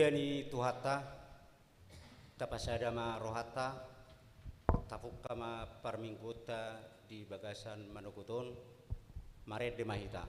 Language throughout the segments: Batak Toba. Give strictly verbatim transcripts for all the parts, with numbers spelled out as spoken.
Ni Tuhanta, tapasada ma rohanta, tapungka ma parmingguonta di bagasan manogot on, marende ma hita.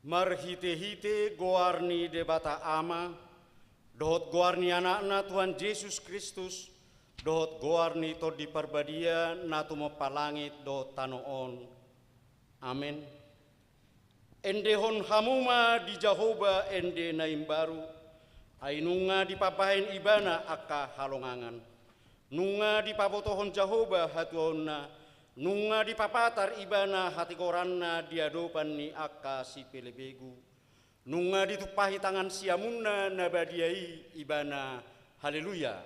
Marhitehite goar ni Debata Ama, dohot goar ni Anakna Tuhan Jesus Kristus, dohot goar ni Tondi Parbadia na tumompa langit dohot tano on. Amen. Endehon hamu ma di Jahowa ende na imbaru, ai nunga dipambahen Ibana angka halongangan. Nunga dipabotohon Jahowa hatuaonna, nunga dipapatar Ibana hatigoranna di adopan ni angka sipelebegu. Nunga ditumpahi tangan siamunna na badia i Ibana. Haleluya.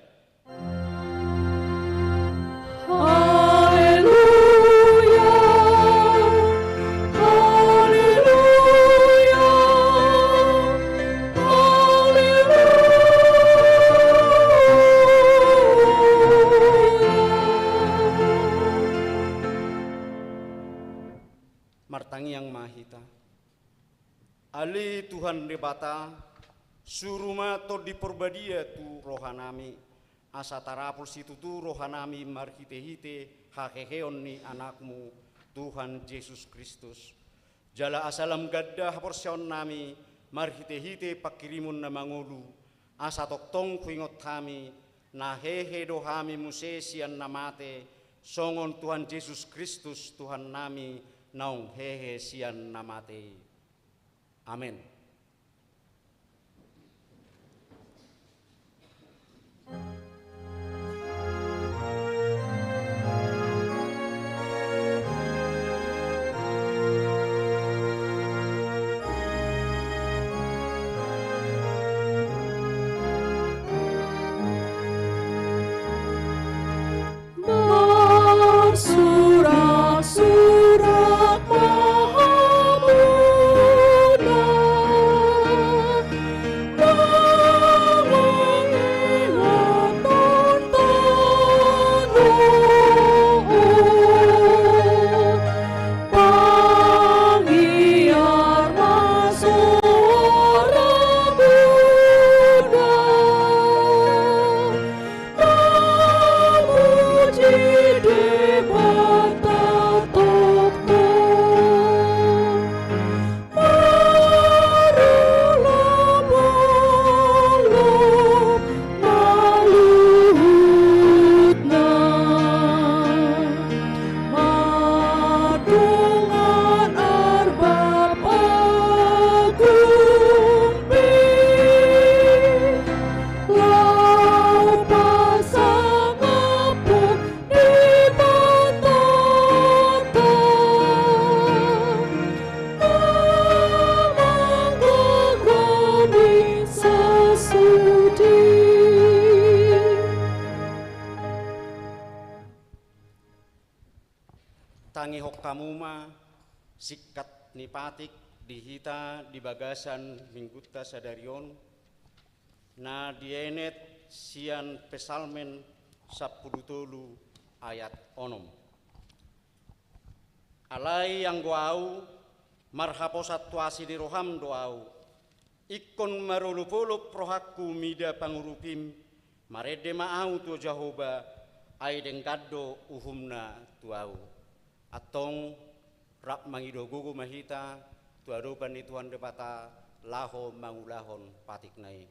Haleluya. Haleluya. Haleluya. Martangiang ma hita. Ale Tuhan Debata, suru ma Tondi Parbadia tu rohanami, asa tarapul situtu rohanami marhitehite haheheon ni Anakmu, Tuhan Jesus Kristus. Jala asa lam ganda haporseaonnami marhitehite pangkirimon na mangolu, asa tongtong huingot hami, na hehe do hami muse sian na mate, songon Tuhan Jesus Kristus Tuhannami, naung hehe sian na mate i. Amen. Marsurak-surak ma hamuna Hamu ma singkat ni patik di hita di bagasan minggunta sadari on, na dienet sian Psalmen sampulu tolu ayat onom. Alai anggo ahu, marhaposan tu asi ni roham do ahu. Ingkon marolopolop rohangku mida pangurupim, marende ma ahu tu Jahowa, ai denggan do uhumna tu ahu. Antong rap mangido gogo ma hita tu adopan ni Tuhan Debata laho mangulahon patikna i.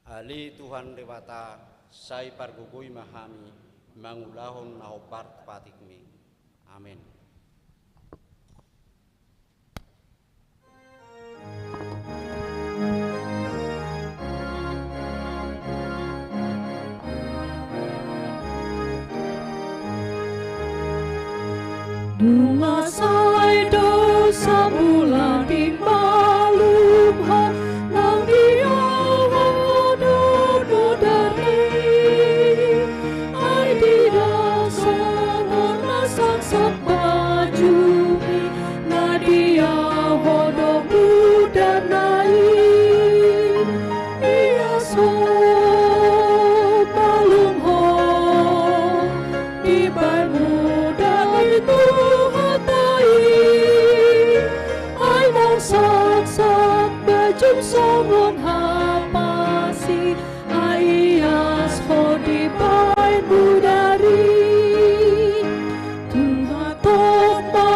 Ale Tuhan Debata, sai pargogoi ma hami mangulahon na hombar tu patikmi. Amen. Nunga sai do sabulan di malum ha, nang dia ho do nodari. Ai di dasar na sangsat bajumi, na dia ho do mudarna i. Ia so malum ho dibaen mudar i tu hata i. Ai nang sangsat bajum songon hapasi, ai ias ho dibaen mudar i. Tuhan, tong ma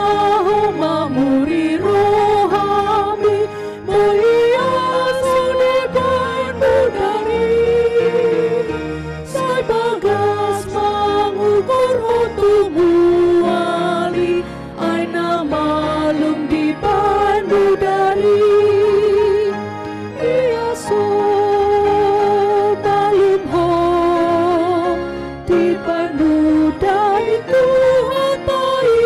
ho mamuri rohami, boi ias ho dibaen mudar i. Sai bagas mangukur ho tu mual i, ai na malum dibaen mudar i. Ia so malum ho dibaen mudar i tu hata i.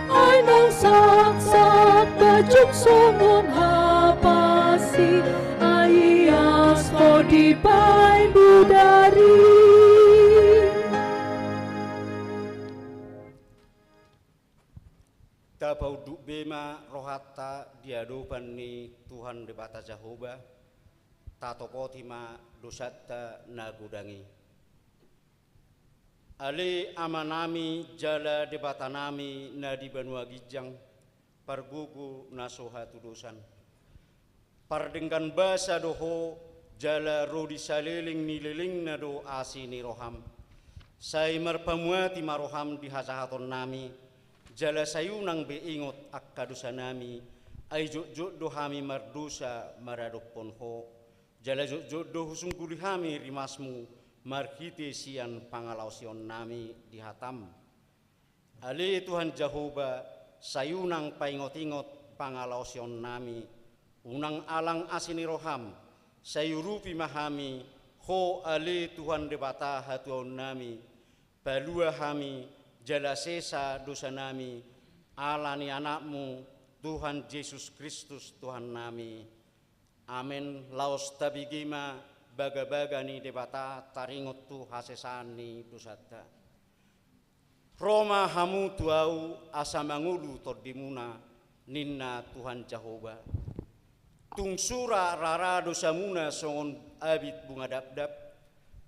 Ai nang sangsat bajum songon hapasi, ai ias ho dibaen mudar i. Tapaunduk be ma rohanta di adopan ni Tuhan Debata Jahowa, tatopoti ma dosanta na godang i. Ale Amanami jala Debatanami na di banua ginjang, pargogo na so hatudosan. Pardenggan basa do ho, jala ro di saleleng ni lelengna do asi ni roham. Sai marpamuati ma roham di hajahatonnami, jala sai unang be ingot angka dosanami, ai jotjot do hami mardosa maradophon ho. Jala jotjot do husungguli hami rimasmu marhite sian pangalaosionnami di hatam. Ale Tuhan Jahowa, sai unang paingotingot pangalaosionnami, unang alang asi ni roham, sai urupi ma hami, ho ale Tuhan Debata hatuaonnami, palua hami, jala sesa dosanami, ala ni Anakmu, Tuhan Jesus Kristus Tuhannami. Amen. Laos tabege ma bagabaga ni Debata taringot tu hasesaan ni dosanta. Ro ma hamu tu ahu asa mangolu tondimuna, ninna Tuhan Jahowa. Tung sura rara dosamuna songon abit bunga dapdap,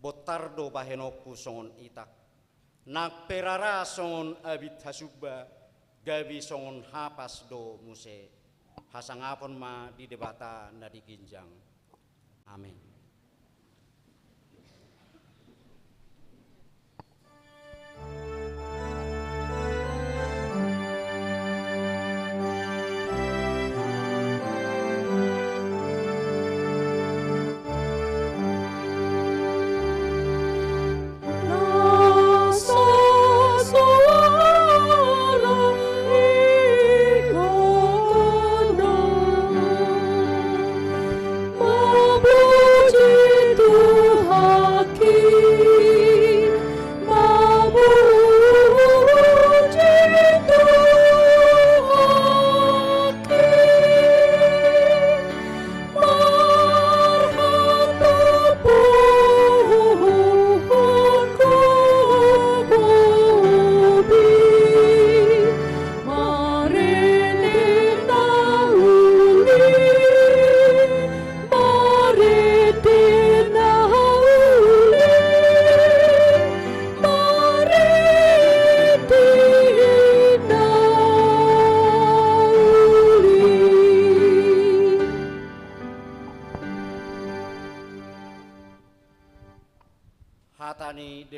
bontar do bahenonku songon itak. Nang pe rara songon abit hasumba, gabe songon hapas do muse. Hasangapon ma di Debata na di ginjang. Amen.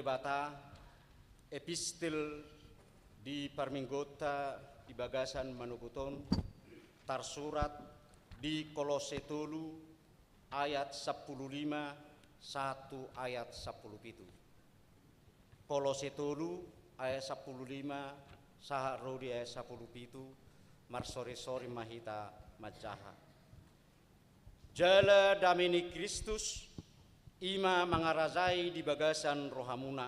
Debata, epistel di parmingguonta di bagasan manogot on, tarsurat di Kolose tolu ayat sampulu lima sahat tu ayat sampulu pitu. Kolose tolu ayat sampulu lima sahat ro di ayat sampulu pitu, marsoresore ma hita manjaha. Jala dame ni Kristus, i ma mangarajai di bagasan rohamuna,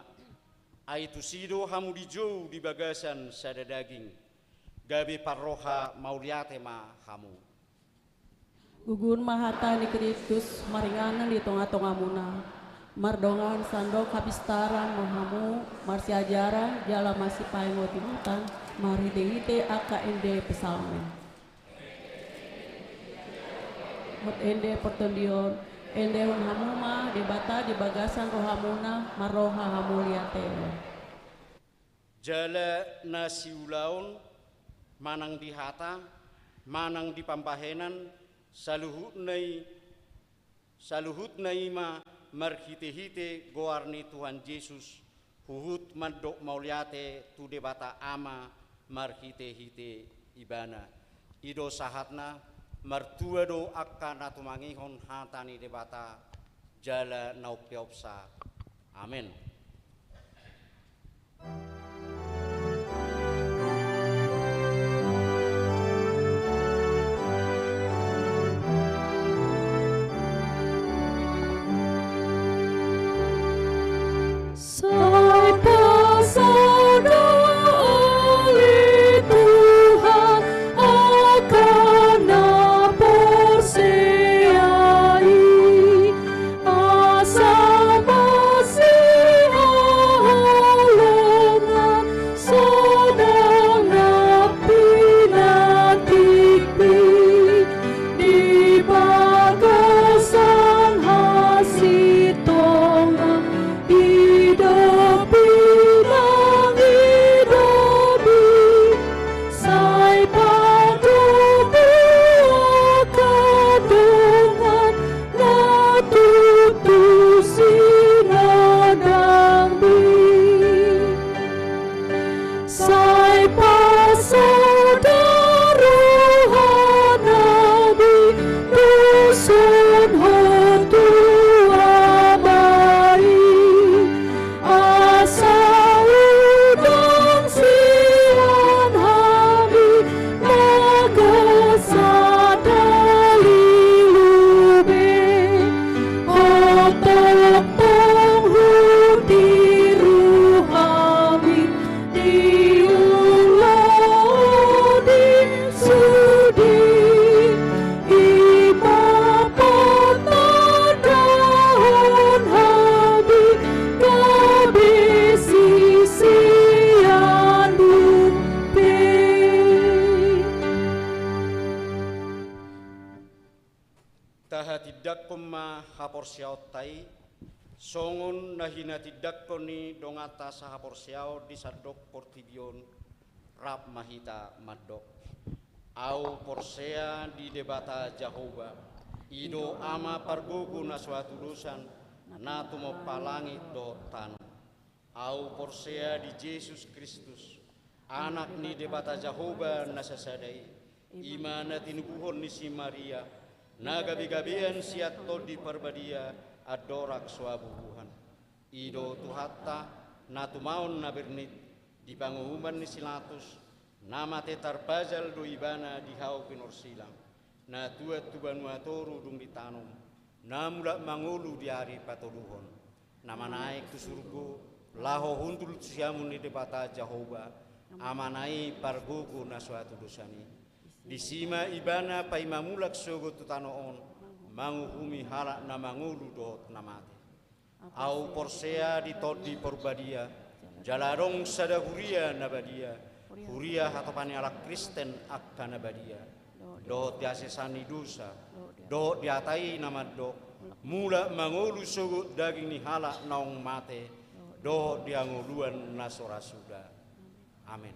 ai tusi do hamu dijou di bagasan sada daging, gabe parroha mauliate ma hamu. Gugun ma hata ni Kristus maringanan di tongatongamuna, mardongan sandok hapistaran ma hamu, marsiajaran jala marsipaingotingotan, marhitehite angka ende psalmen. Dohot ende partondion, endehon hamu ma Debata di bagasan rohamuna, marroha hamauliateon. Jala na siulaon, manang di hata, manang di pambahenan, saluhutna i, saluhutna i ma marhitehite goar ni Tuhan Jesus, huhut mandok mauliate tu Debata Ama marhitehite Ibana. I do sahatna, martua do angka na tumangihon hata ni Debata, jala na umpeopsa. Amen. Sai pasada ale Tuhan angka na porsea i, asa masihaholongan sada na pinantipi di bagasan hasintongan, i do pinangidopi. Sai patuduhon angka dongan na tutu sinadari. Sai pasada rohana diudushon tu Ama i, asa unang sian hami na gabe sada lilu be. Hotong tong hutiru hami di ulaon i sude, i ma patandahon hami gabe sisean dope. Tahatindangkon ma haporseaonta i, songon na hinatindangkon ni donganta sahaporseaon di sandok portibi on, rap ma hita mandok. Ahu porsea di Debata Jahowa, i do Ama pargogo na so hatudosan, na tumompa langit dohot tano. Ahu porsea di Jesus Kristus, Anak ni Debata Jahowa na sasada i, i ma na tinubuhon ni si Maria, na gabegabean sian Tondi Parbadia, andorang so habubuhan. I do Tuhanta, na tumaon na bernit, di panguhuman ni si Latus, na mate tarpajal do Ibana di hau pinorsilang, na tuat tu banua toru dung ditanom, na mulak mangolu di ari patoluhon, na manaek tu surgo, laho hundul tu siamun ni Debata Jahowa, Amana i pargogo na so hatudosan i. Disi ma Ibana paima mulak sogot tu tano on, manguhumi halak na mangolu dohot na mate. Ahu porsea di Tondi Parbadia, jala adong sada huria na badia, huria hatopan ni halak Kristen angka na badia, dohot di hasesaon ni dosa, dohot di hata i na mandok, mulak mangolu sogot daging ni halak naung mate, dohot di hangoluan na so ra suda. Amen.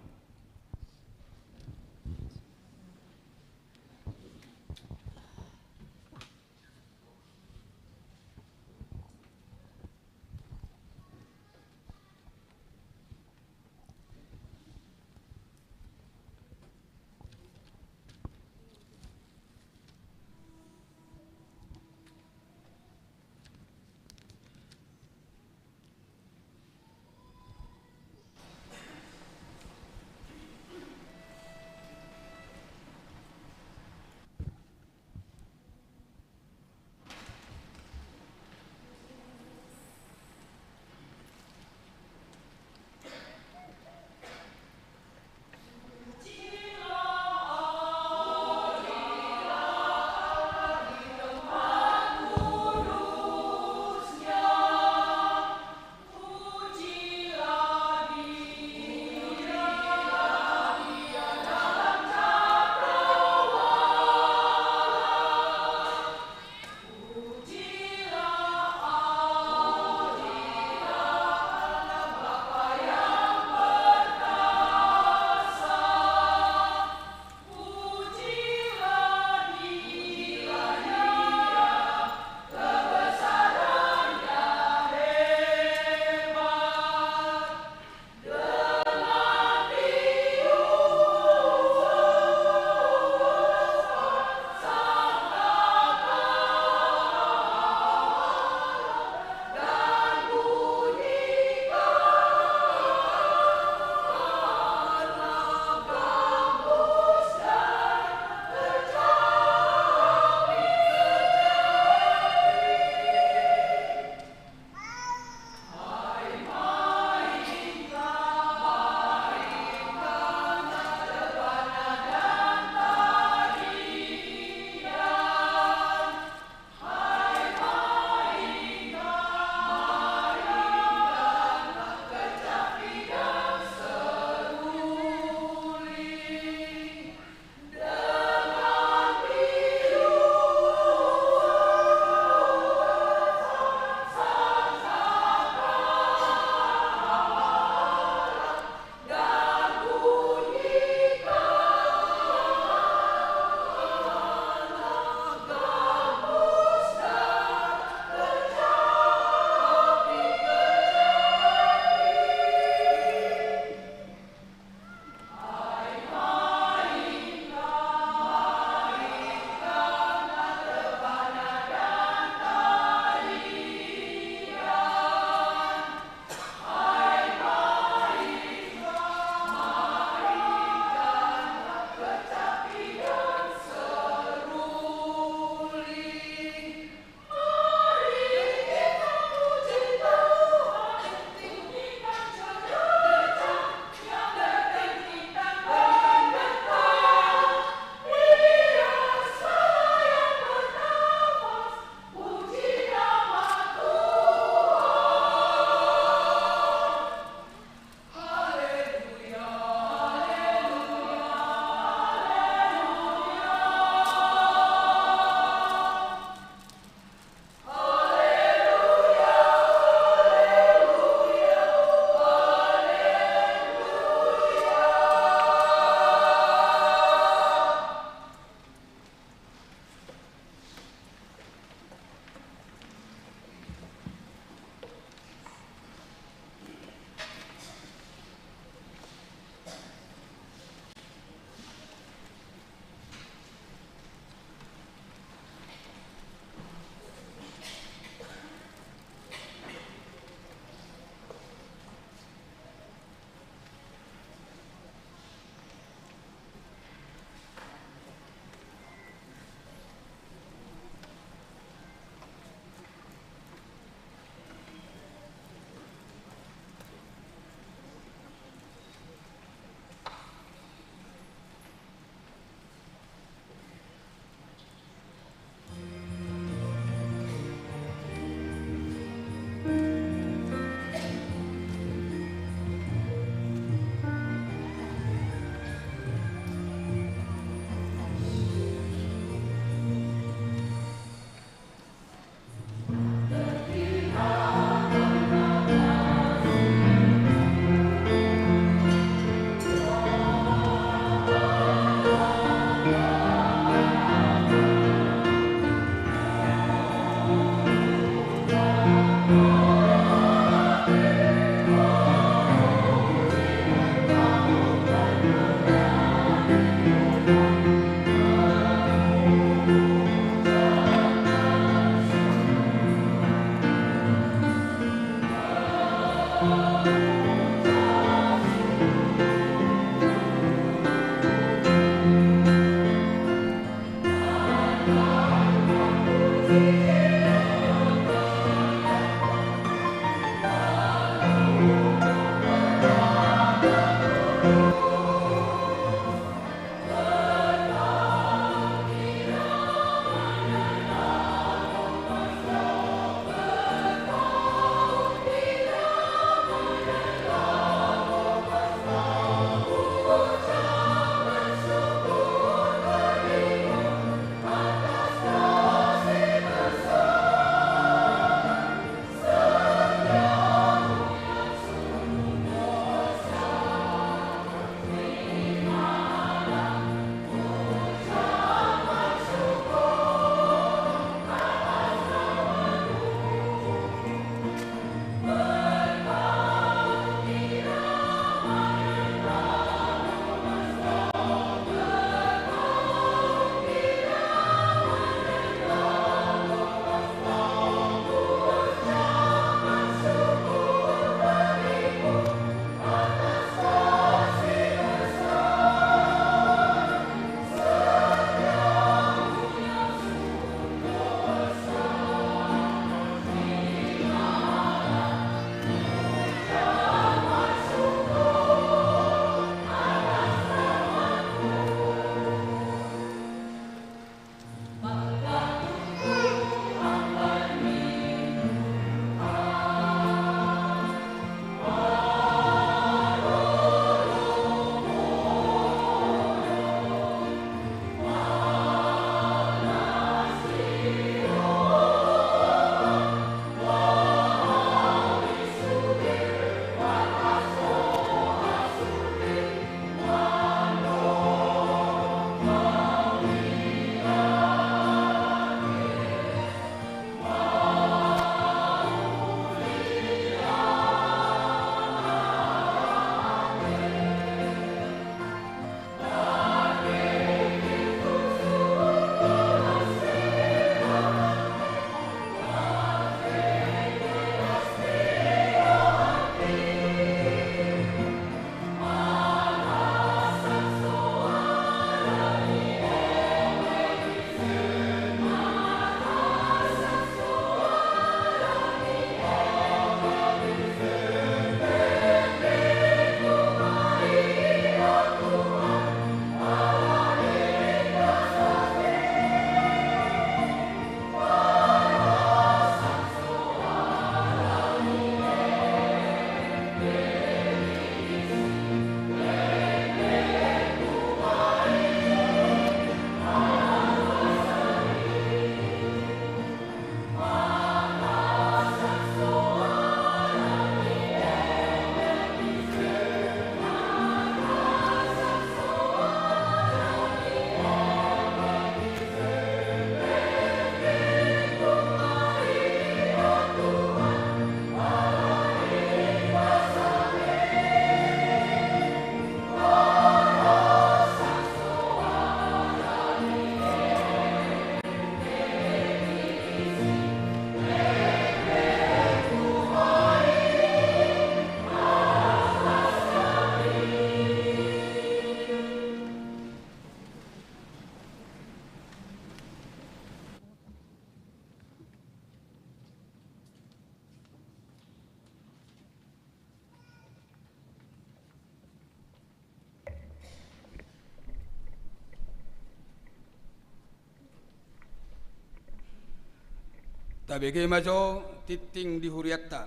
Tabege ma jo tingting di hurianta.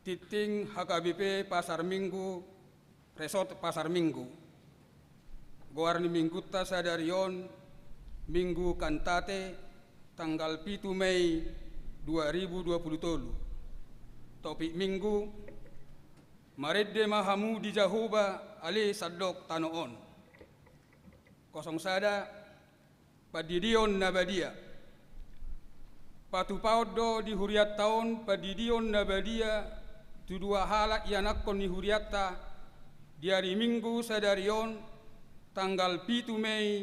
Tingting H K B P Pasar Minggu, Resort Pasar Minggu. Goar ni minggunta sadari on, Minggu Kantate, tanggal pitu Mei dua ribu dua pulu tolu. Topik minggu: Marende ma hamu di Jahowa ale sandok tano on. Kosong sada, Pandidion na badia. Patupaon do di hurianta on pandidion na badia tu dua halak ianakhon ni hurianta di ari Minggu sadari on, tanggal pitu Mei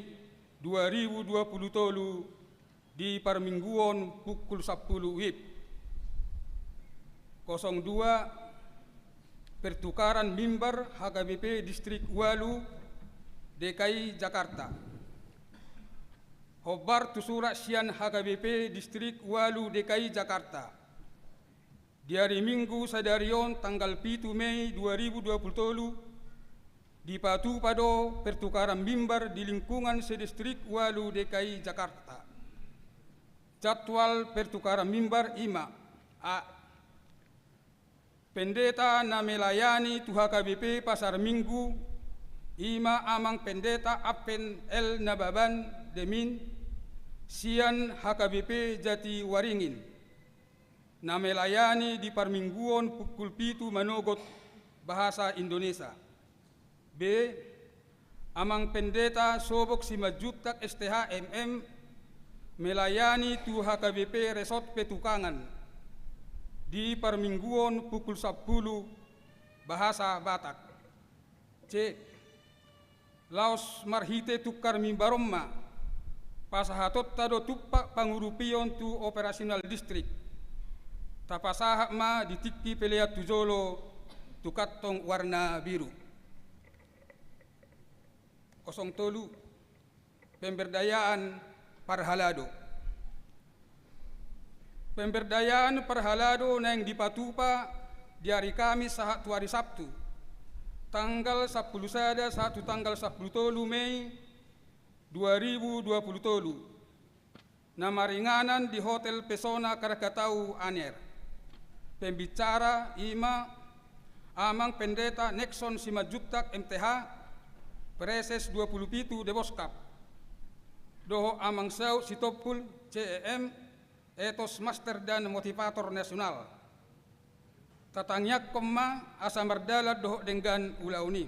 dua ribu dua pulu tolu, di parmingguon pukul sampulu WIB. Kosong dua, pertukaran mimbar H K B P Distrik ualu D K I Jakarta. Hombar tu surat sian H K B P Distrik ualu D K I Jakarta. Di ari Minggu sadari on, tanggal pitu Mei dua ribu dua pulu tolu, dipatupa do pertukaran mimbar di lingkungan sedistrik ualu D K I Jakarta. Jadwal pertukaran mimbar i ma: A. Pendeta na melayani tu H K B P Pasar Minggu, i ma Amang Pendeta Advent L Nababan, Demin, sian H K B P Jatiwaringin, na melayani di parmingguon pukul pitu manogot, bahasa Indonesia. B. Amang Pendeta Sobok Simanjuntak S T H M M, melayani tu H K B P Resort Petukangan, di parmingguon pukul sampulu, bahasa Batak. C. Laos marhite tungkar mimbar on ma, pasahatonta do tumpak pangurupion tu operasional distrik. Tapasahat ma di tingki pelean tu jolo tu kantong warna biru. Kosong tolu, pemberdayaan parhalado. Pemberdayaan parhalado naeng dipatupa di ari Kamis sahat tu ari Sabtu, tanggal sampulu sada sahat tu tanggal sampulu tolu Mei dua ribu dua pulu tolu, na maringanan di Hotel Pesona Krakatau Anyer. Pembicara i ma Amang Pendeta Nexon Simanjuntak M T H, Praeses dua pulu pitu Deboskap, dohot Amang Saud Sitompul, C E M, Ethos Master dan Motivator Nasional. Tatangiangkon ma asa mardalan dohot denggan ulaon i.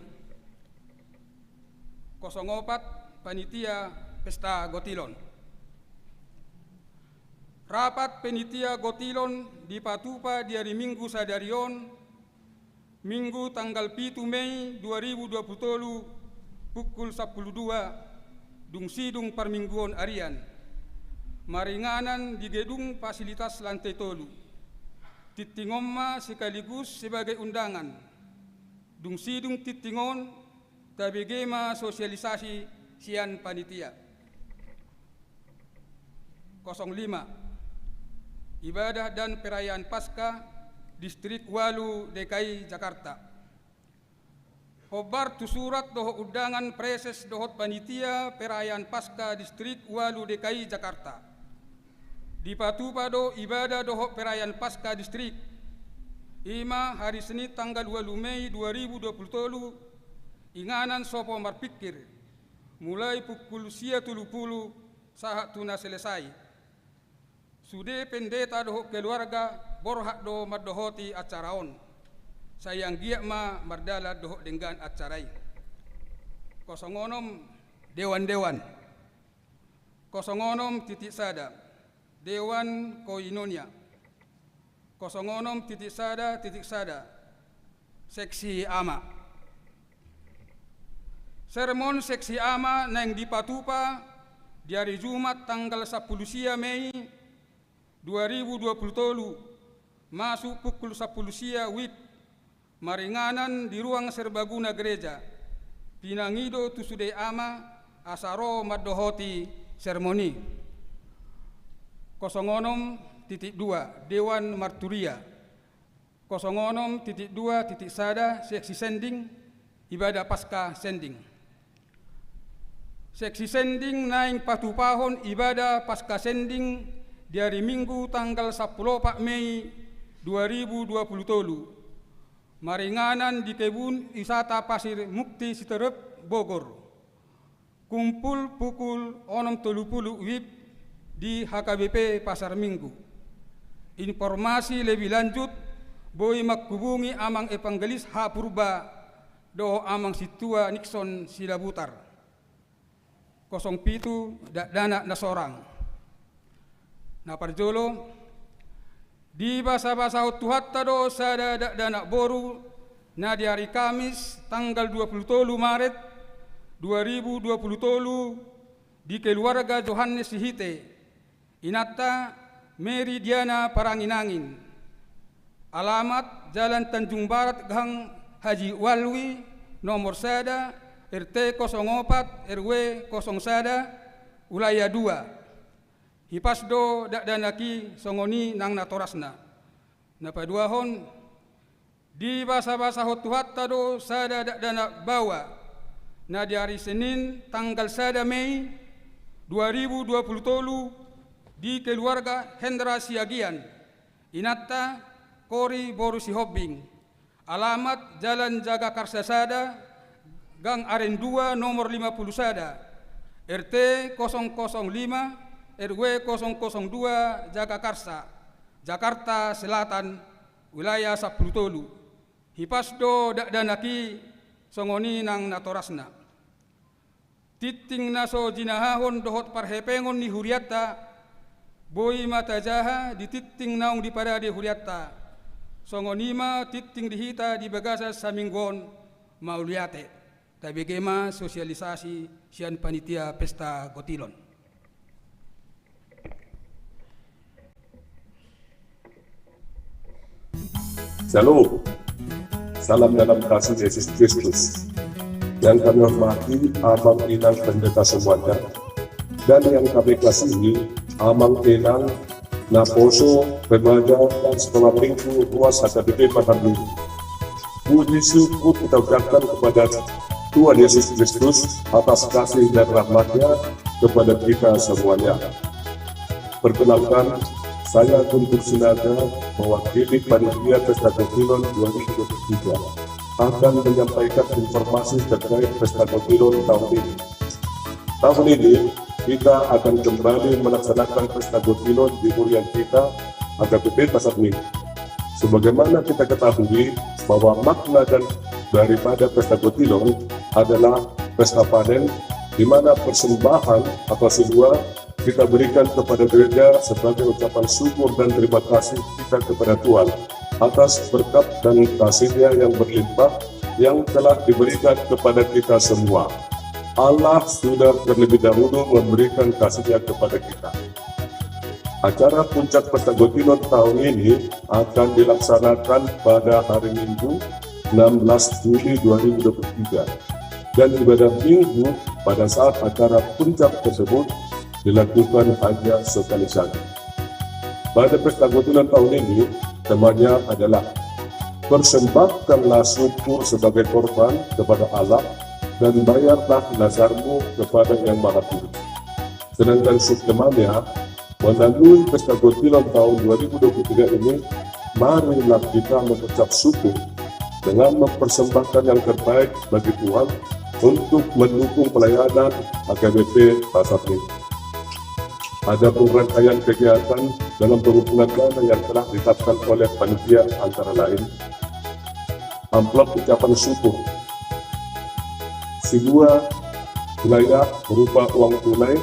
Kosong opat, panitia pesta gotilon. Rapat panitia gotilon dipatupa di ari Minggu sadari on, Minggu tanggal pitu Mei dua ribu dua pulu tolu, pukul sampulu dua, dung sidung parmingguon arian. Maringanan di gedung fasilitas lantai tolu. Tingting on ma sekaligus sebagai undangan. Dung sidung tingting on, tabege ma sosialisasi sian panitia. Kosong lima, ibadah dan perayaan Paskah Distrik ualu D K I Jakarta. Hombar tu surat dohot undangan Praeses dohot panitia perayaan Paskah Distrik ualu D K I Jakarta. Dipatupa do ibadah dohot perayaan Paskah Distrik, i ma hari Senin tanggal ualu Mei dua ribu dua pulu tolu, inganan sopo marpingkir, mulai pukul sia tolu pulu sahat tu na selesai. Sude pendeta dohot keluarga borhat do mandohoti acara on. Sai anggiat ma mardalan dohot denggan acara i. Kosong onom, dewan-dewan. Kosong onom titik sada, Dewan Koinonia. Kosong onom titik sada titik sada, Seksi Ama. Sermon Seksi Ama naeng dipatupa di ari Jumat tanggal sampulu sia Mei dua ribu dua pulu tolu, masuk pukul sampulu sia WIB, maringanan di ruang serbaguna gereja. Pinangido tu sude ama asa ro mandohoti sermon i. Kosong onom titik dua, Dewan Marturia. Kosong onom titik dua titik sada, Seksi Sending, ibadah Paskah Sending. Seksi Sending naeng patupahon ibadah Paskah Sending Di ari Minggu tanggal sampulu opat Mei dua ribu dua pulu tolu, maringanan di Kebun Wisata Pasir Mukti Siterep, Bogor. Kumpul pukul onom tolu pulu WIB di H K B P Pasar Minggu. Informasi lebih lanjut boi manghubungi Amang Evangelis H Purba dohot Amang Sintua Nixon Silabutar. Kosong pitu, dakdanak na sorang. Na parjolo, dibasabasahon Tuhanta do sada dakdanak boru na di ari Kamis tanggal dua pulu tolu Maret dua ribu dua pulu tolu di keluarga Johannes Sihite, inanta Mary Diana Paranginangin. Alamat Jalan Tanjung Barat Gang Haji Walwi, nomor sada, R T kosong opat, R W kosong sada, Wilayah dua. Hipas do dakdanak i songon i nang natorasna. Na paduahon, dibasabasahon Tuhanta do sada dakdanak baoa na di ari Senin tanggal sada Mei dua ribu dua pulu tolu di keluarga Hendra Siagian, inanta Kori boru Sihombing. Alamat Jalan Jagakarsa sada, Gang Aren dua, nomor lima pulu sada, R T kosong kosong lima, R W kosong kosong dua, Jagakarsa, Jakarta Selatan, Wilayah sampulu tolu. Hipas do dakdanak i songon i nang natorasna. Tingting na so jinahahon dohot parhepengon ni hurianta, boi ma tajaha di tingting naung diparade hurianta. Songon i ma tingting di hita di bagasan saminggu on. Mauliate. Tabege ma sosialisasi sian panitia Pesta Gotilon. Shalom. Salam dalam kasih Yesus Kristus. Yang kami hormati Amang Inang Pendeta semuanya, dan yang kami kasihi Amang Inang Naposo, Remaja, dan Sekolah Minggu Ruas H K B P Pasar Minggu. Puji syukur kita ucapkan kepada Tuhan Yesus Kristus atas kasih dan rahmatnya kepada kita semuanya. Perkenalkan, saya Guntur Sinaga, mewakili panitia Pesta Gotilon dua ribu dua puluh tiga, akan menyampaikan informasi terkait Pesta Gotilon tahun ini. Tahun ini, kita akan kembali melaksanakan Pesta Gotilon di hurian kita, H K B P Pasar Minggu. Sebagaimana kita ketahui bahwa makna dan daripada Pesta Gotilon adalah pesta panen, di mana persembahan atau sebuah kita berikan kepada gereja sebagai ucapan syukur dan terima kasih kita kepada Tuhan atas berkat dan kasih-Nya yang berlimpah yang telah diberikan kepada kita semua. Allah sudah terlebih dahulu memberikan kasih-Nya kepada kita. Acara puncak Pesta Gotilon tahun ini akan dilaksanakan pada hari Minggu, enam belas Juli dua ribu dua puluh tiga. Dan ibadah Minggu pada saat acara puncak tersebut dilakukan hanya sekali saja. Pada Pesta Gotilon tahun ini, temanya adalah, "Persembahkanlah syukur sebagai korban kepada Allah, dan bayarlah nazarmu kepada Yang Maha Tinggi." Sedangkan subtemanya, melalui Pesta Gotilon tahun dua ribu dua puluh tiga ini, marilah kita mengucap syukur dengan mempersembahkan yang terbaik bagi Tuhan untuk mendukung pelayanan H K B P Pasar Minggu. Adapun rangkaian kegiatan dalam pengumpulan dana yang telah ditetapkan oleh panitia antara lain: amplop ucapan syukur, sebuah wilayah berupa uang tunai,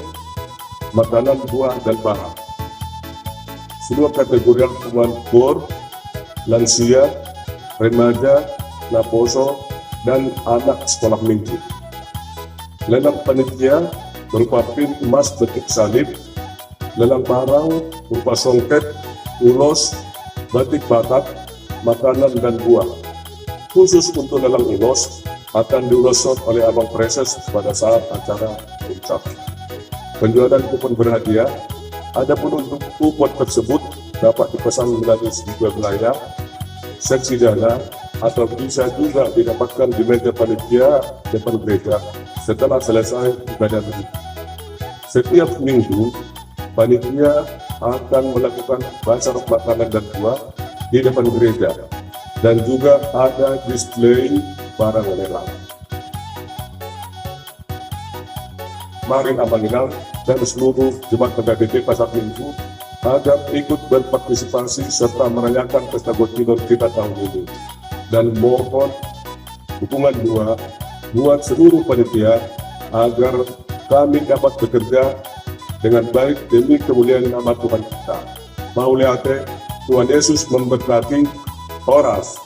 makanan, buah, dan barang. Sebuah kategori hukuman bor, lansia, remaja, naposo, dan anak sekolah minggu. Lelang panitia berupa pin emas bentuk salib, lelang barang berupa songket, ulos, batik Batak, makanan, dan buah. Khusus untuk lelang ulos akan diuloshon oleh Abang Preses pada saat acara puncak. Penjualan kupon berhadiah, adapun untuk kupon tersebut dapat dipesan melalui sebuah wilayah, seksi dana, atau bisa juga didapatkan di meja panitia depan gereja setelah selesai ibadah minggu. Setiap minggu, panitia akan melakukan bazar makanan dan buah di depan gereja, dan juga ada display barang lelang. Mari Amang Inang dan seluruh jemaat H K B P Pasar Minggu agar ikut berpartisipasi serta merayakan Pesta Gottinur kita tahun ini. Dan mohon dukungan doa buat seluruh panitia agar kami dapat bekerja dengan baik demi kemuliaan nama Tuhan kita. Mauliate, Tuhan Yesus memberkati. Horas.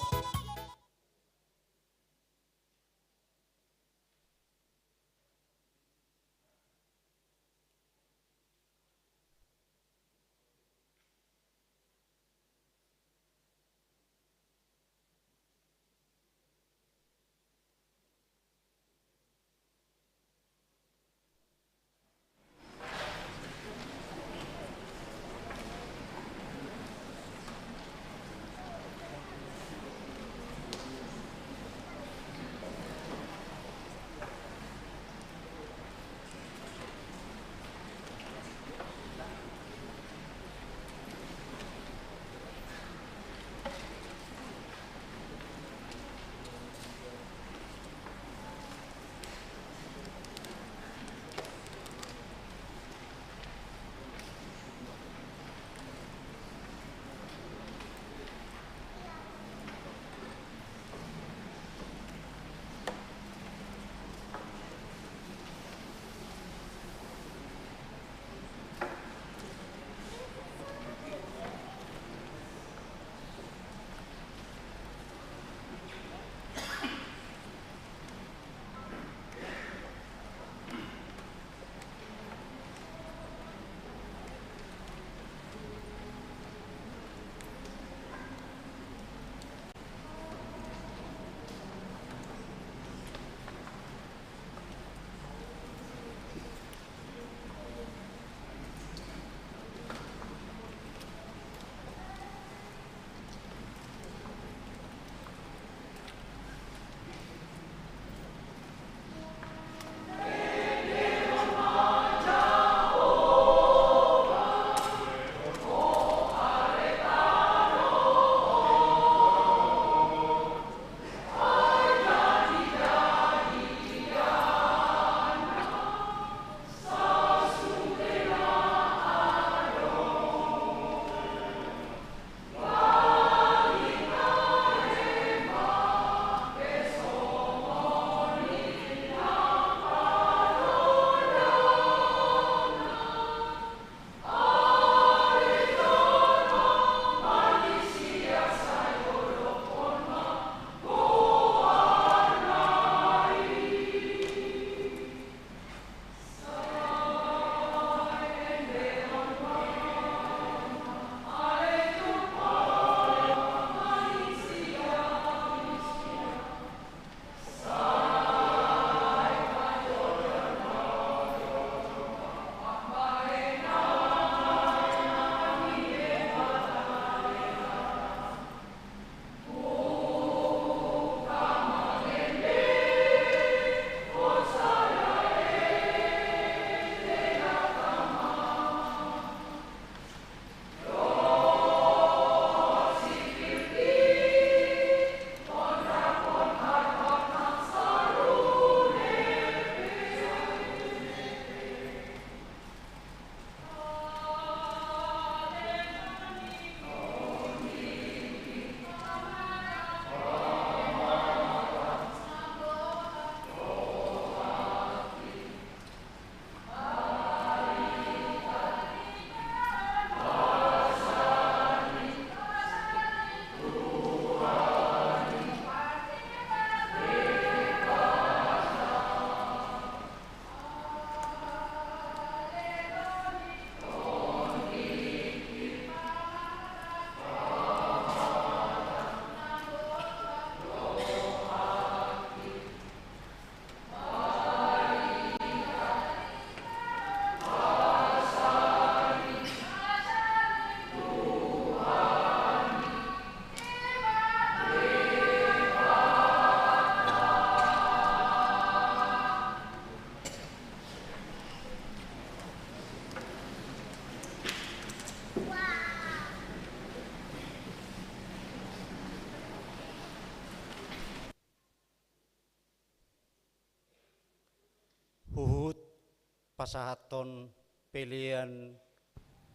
pasahathon pelean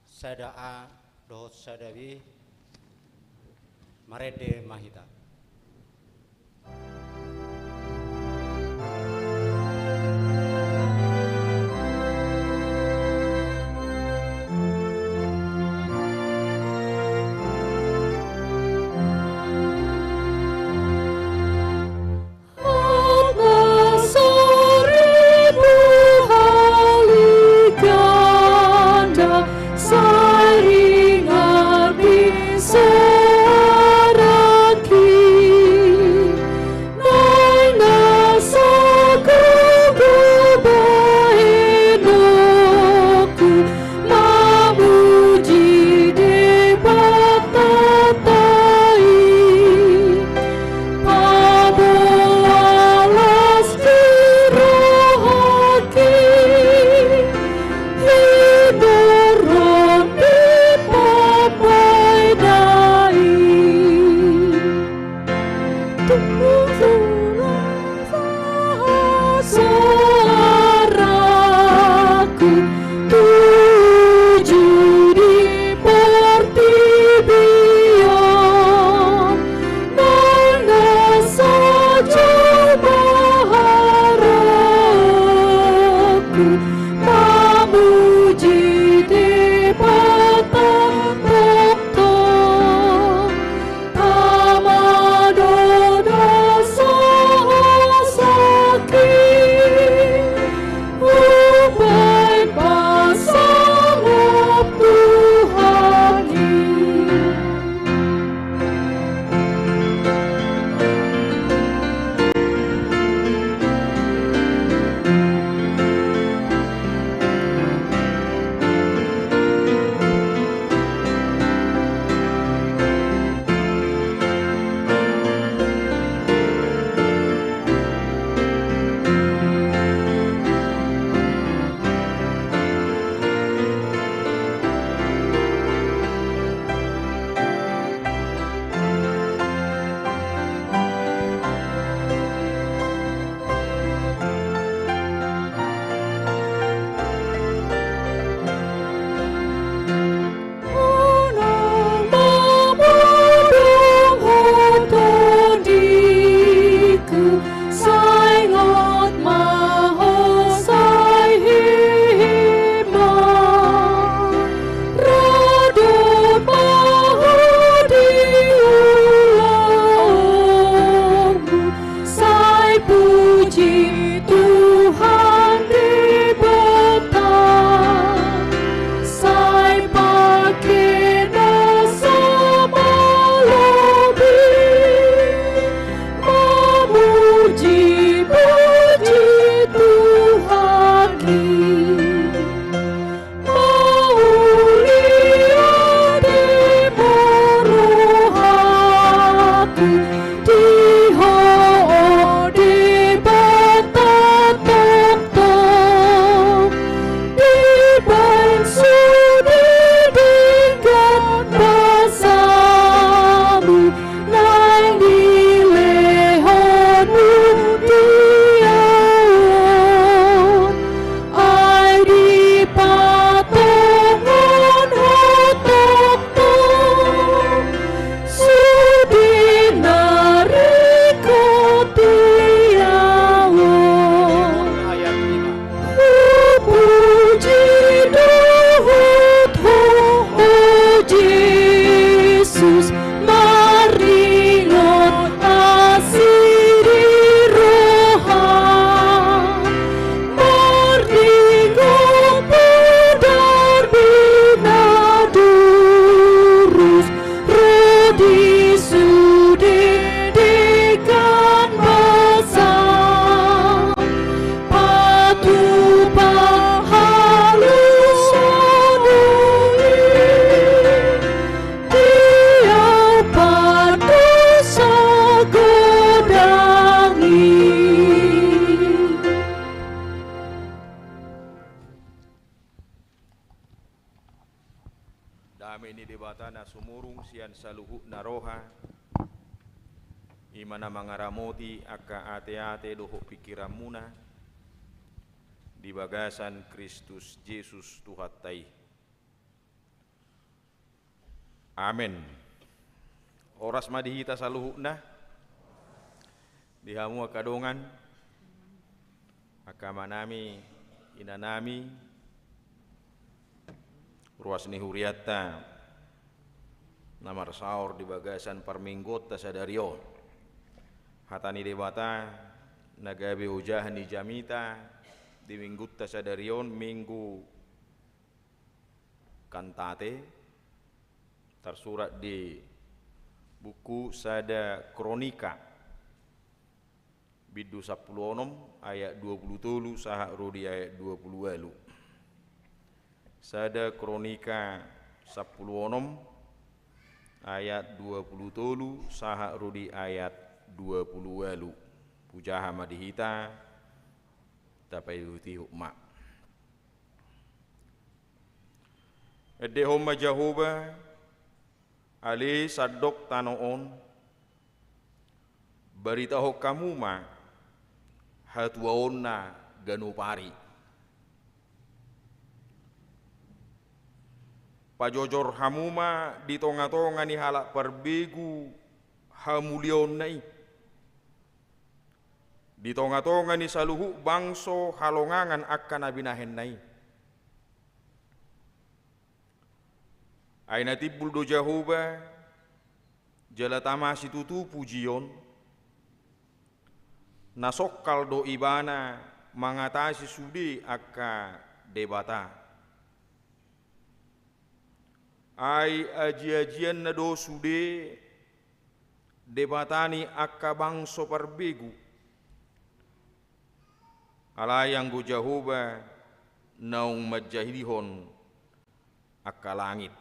sada A dohot sada B, marende ma hita. Mamuji Debata i, paboa las di rohangki, hinorhon di papaina i. Soarangku tuju di portibi on, nang na sajo ma harokku, mamuji Debata tongtong. Tama do na so hosaki, hubaen pasangap Tuhan i. Unang mamodom ho tondiku, sai ingot ma ho sai hehema. Ro do ma ho di ulaonmu, sai puji Tuhan Debata, sai pake nasa malobi, mamuji-puji Tuhan i. Mauliate ma rohangku di Ho, o Debata tongtong, dibahen sude denggan basamu naeng dilehonmu di ahu on. Ai dipatongon ho tongtong sude na ringkot di ahu on. Hupuji do ho, o Jesus, marningot asi di roha, marningot podarbi na durus, ro di sude denggan basa. Patupa halusan i, di ahu pardosa godang i. Dame ni Debata na sumurung sian saluhutna roha, i ma na mangaramoti angka ateate dohot pingkiranmuna, di bagasan Kristus Jesus Tuhanta i. Amen. Horas ma di hita saluhutna, di hamu angka dongan, angka amanami, inanami, ruas ni hurianta na marsaor di bagasan parmingguonta sadari on. Hata ni Debata na gabe ojahan ni jamita di minggunta sadari on, Minggu Kantate, tarsurat di buku Sada Kronika, bindu sampulu onom, ayat dua pulu tolu sahat ro di ayat dua pulu ualu. Sada Kronika sampulu onom, ayat dua pulu tolu sahat ro di ayat dua pulu ualu. Hujaha ma di hita, tapaihutihut ma. Endehon ma Jahowa, ale sandok tano on, baritahon hamu ma hatuaonna ganup ari. Pajojor hamu ma di tongatonga ni halak parbegu hamuliaonna i, di tongatonga ni saluhut bangso halongangan angka na binahenna i. Ai na timbul do Jahowa, jala tama situtu pujion, na songkal do Ibana mangatasi sude angka debata. Ai ajiajianna do sude debata ni angka bangso parbegu. Alai anggo Jahowa naung manjadihon angka langit.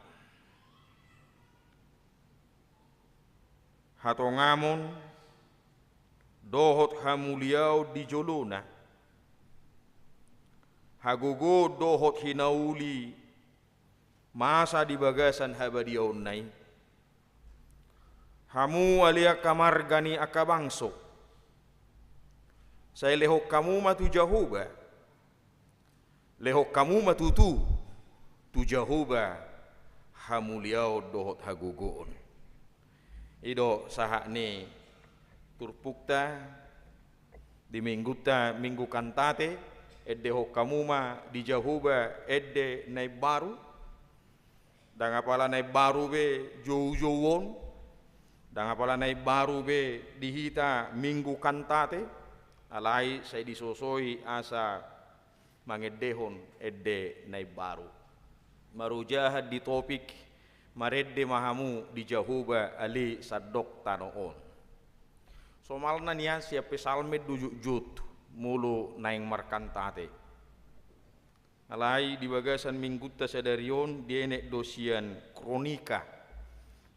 Hatongamon dohot hamuliaon di jolona, hagogoon dohot hinauli masa di bagasan habadiaonna i. Hamu ale angka marga ni angka bangso, sai lehon hamu ma tu Jahowa, lehon hamu ma tutu tu Jahowa hamuliaon dohot hagogoon. I do sahat ni turpukta di minggunta, Minggu Kantate. Endehon hamu ma di Jahowa ende na imbaru. Ndang apala na imbaru be joujou on, ndang apala na imbaru be di hita Minggu Kantate, alai sai disosoi asa mangendehon ende na imbaru. Marojahan di topik, marende ma hamu di Jahowa ale sandok tano on. Somalna nian sian Psalmen do jotjot molo naeng markantate. Alai di bagasan minggunta sadari on dienet do sian Kronika,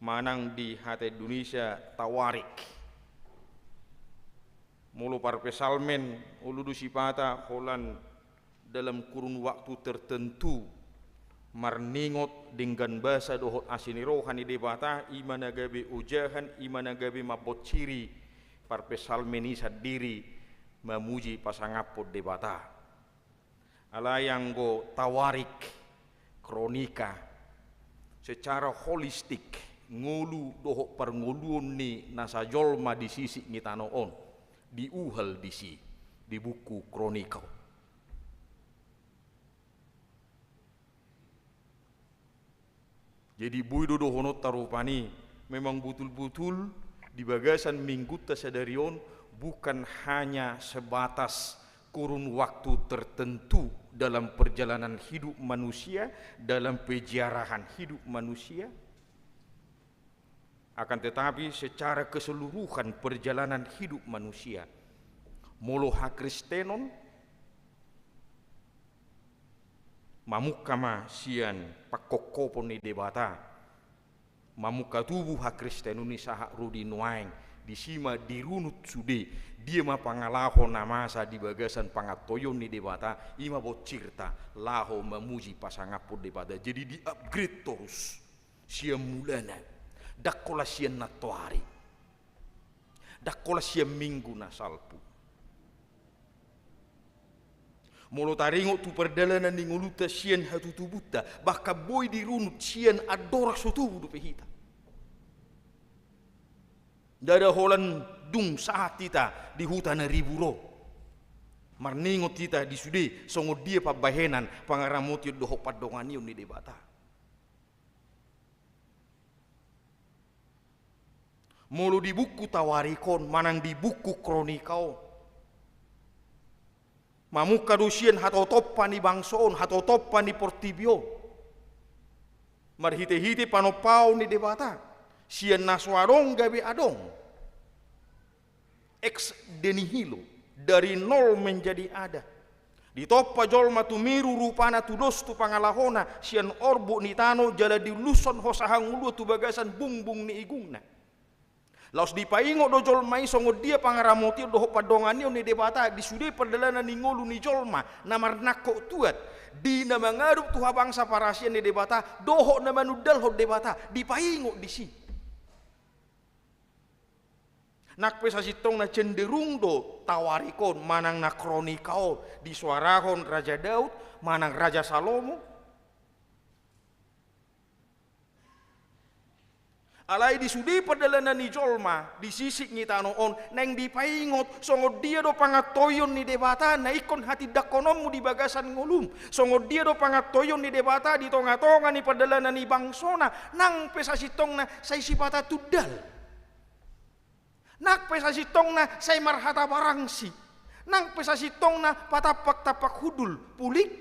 manang di hata Indonesia Tawarik. Molo parpsalmen, olo do sipata holan dalam kurun waktu tertentu marningot denggan basa dohot asi ni roha ni Debata, i ma na gabe ojahan, i ma na gabe mamboan siri parpsalmen i sandiri mamuji pasangaphon Debata. Alai anggo Tawarik, Kronika, secara holistik ngolu dohot parngoluon ni nasa jolma di sisik ni tano on diuhal disi, di buku Kronika. Jadi boi do dohononta rupani, memang butul-butul di bagasan minggunta sadari on bukan hanya sebatas kurun waktu tertentu dalam perjalanan hidup manusia, dalam peziarahan hidup manusia, akan tetapi secara keseluruhan perjalanan hidup manusia. Molo hakristenon, mamungka ma sian pangkophopon ni Debata, mamungka tubu hakristenon i sahat ro di nuaeng, disi ma dirunut sude, dia ma pangalaho na masa di bagasan pangantoion ni Debata, i ma bonsirta laho mamuji pasangaphon Debata. Jadi di-upgrade torus sian mulana, ndang holan sian nantoari, ndang holan sian minggu na salpu. Molo taringot tu pardalanan ni ngolunta sian hatutubunta, bahkan boi dirunut sian andorang so tubu dope hita. Ndada holan dung sahat hita di huta na ribur on, marningot hita di sude songon dia pambahenan pangaramotion dohot pandonganion ni Debata. Molo di buku Tawarik on manang di buku Kronika on, mamungka do sian hatotompa ni bangso on, hatotompa ni portibi on, marhitehite panompaon ni Debata, sian na so adong gabe adong. Ex de nihilo, dari nol menjadi ada. Ditompa jolma tumiru rupana tudos tu pangalahona sian orbuk ni tano jala diulushon hosa hangoluan tu bagasan bungbung ni igungna. Laos dipaingot do jolma i songon dia pangaramotion dohot pandonganion ni Debata di sude pardalanan ni ngolu ni jolma na marnangkok tuat, di na mangadop tu habangsa parasian ni Debata dohot na manundalhon Debata, dipaingot disi. Nang pe sasintongna cenderung do Tawarik on manang na Kronika on disoarahon Raja Daud manang Raja Salomo. Alai di sude pardalanan ni jolma di sisik ni tano on naeng dipaingot songon dia do pangantoion ni Debata na ingkon hatindangkononmu di bagasan ngolum, songon dia do pangantoion ni Debata di tongatonga ni pardalanan ni bangsona. Nang pe sasintongna sai sipata tundal. Nang pe sasintongna sai marhata barangsi. Nang pe sasintongna patampak-tampak hundul, pulik,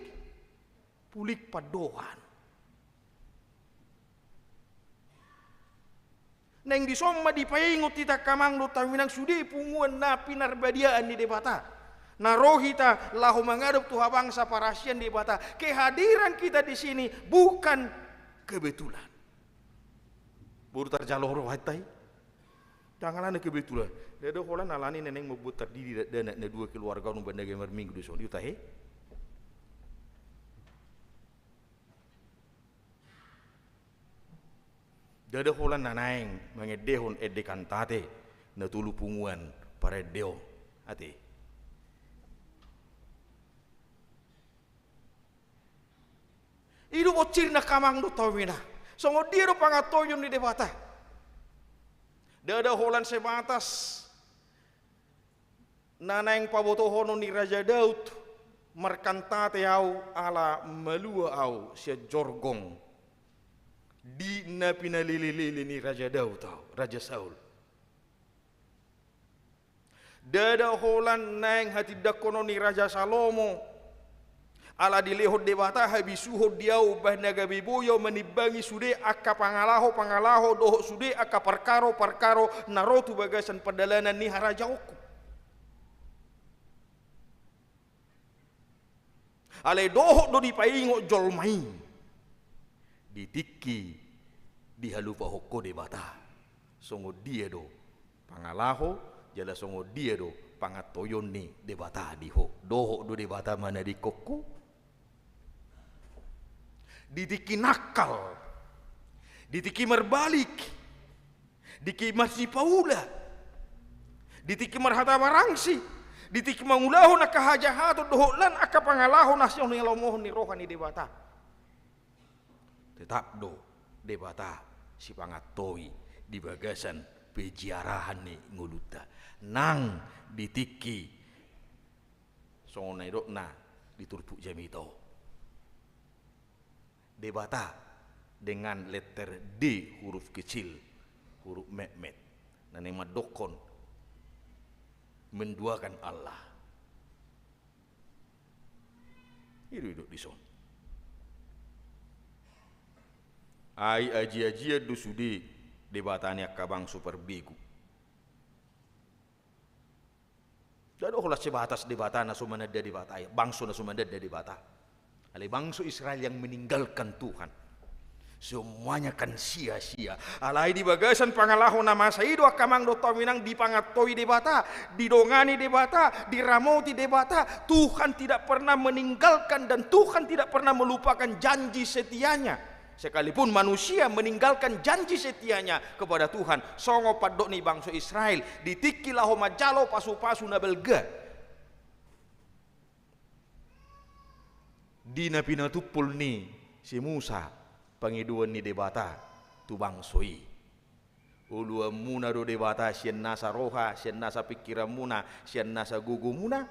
pulik pandohan. Naeng dison ma dipaingot hita angka amang dohot hami inang sude punguan na pinarbadiaan ni Debata. Na ro hita laho mangadop tu habangsa parasian ni Debata. Kehadiran kita di sini bukan kebetulan. Boru tarjalo rohanta i. Ndang alana kebetulan. Ndada holan alani na naeng mambuat tardidi dakdanak na dua keluarga on umbahen na gabe marminggu dison. Ihuta he. Ndada holan na naeng mangendehon endehanta ate na tolu punguan parende on. Ate. I do bonsirna angka amang dohot hami inang. Songon dia do pangantoion ni Debata. Ndada holan sebatas na naeng pabotohonon ni Raja Daud, markantate au ala malua au sian jorgong di na pinalelelele ni Raja Daud au, Raja Saul. Ndada holan naeng hatindangkonon ni Raja Salomo, ala dilehon Debata habisuhon di au umbahen na gabe boi au manimbangi sude angka pangalaho-pangalaho dohot sude angka parkaro-parkaro na ro tu bagasan pardalanan ni harajaonku. Alai dohot do dipaingot jolma i di tingki dihalupahon ho Debata, songon dia do pangalaho jala songon dia do pangantoion ni Debata di ho. Dohot do Debata manadingkon ho di tingki nangkal, di tingki marbalik, di tingki marsipaula, di tingki marhata barangsi, di tingki mangulahon angka hajahaton dohot lan angka pangalaho na so hinaholongi roha ni Debata. Tetap do Debata sipangantoi di bagasan pejiarahan ni ngolunta. Nang di tingki songon na nidokna di turpuk jamita on. Debata dengan letter D huruf kecil, huruf metmet, na naeng mandokkon menduakan Allah. I do didok dison. Ai ajiajian do sude debata ni angka bangso parbegu. Ndada holan sebatas debata na so mananda Debata, bangso na so mananda Debata. Alai bangso Israel yang meninggalkan Tuhan, semuanya kan sia-sia. Alai di bagasan pangalaho na masa i do angka amang dohot hami inang dipangantoi Debata, didongani Debata, diramoti Debata. Tuhan tidak pernah meninggalkan dan Tuhan tidak pernah melupakan janji setianya. Sekalipun manusia meninggalkan janji setianya kepada Tuhan, songon pandok ni bangso Israel di tingki laho manjalo pasupasu na balga. Di na pinatumpul ni si Musa pangidoan ni Debata tu bangso i. Oloanmuna do Debata sian nasa roha, sian nasa pingkiranmuna, sian nasa gogomuna.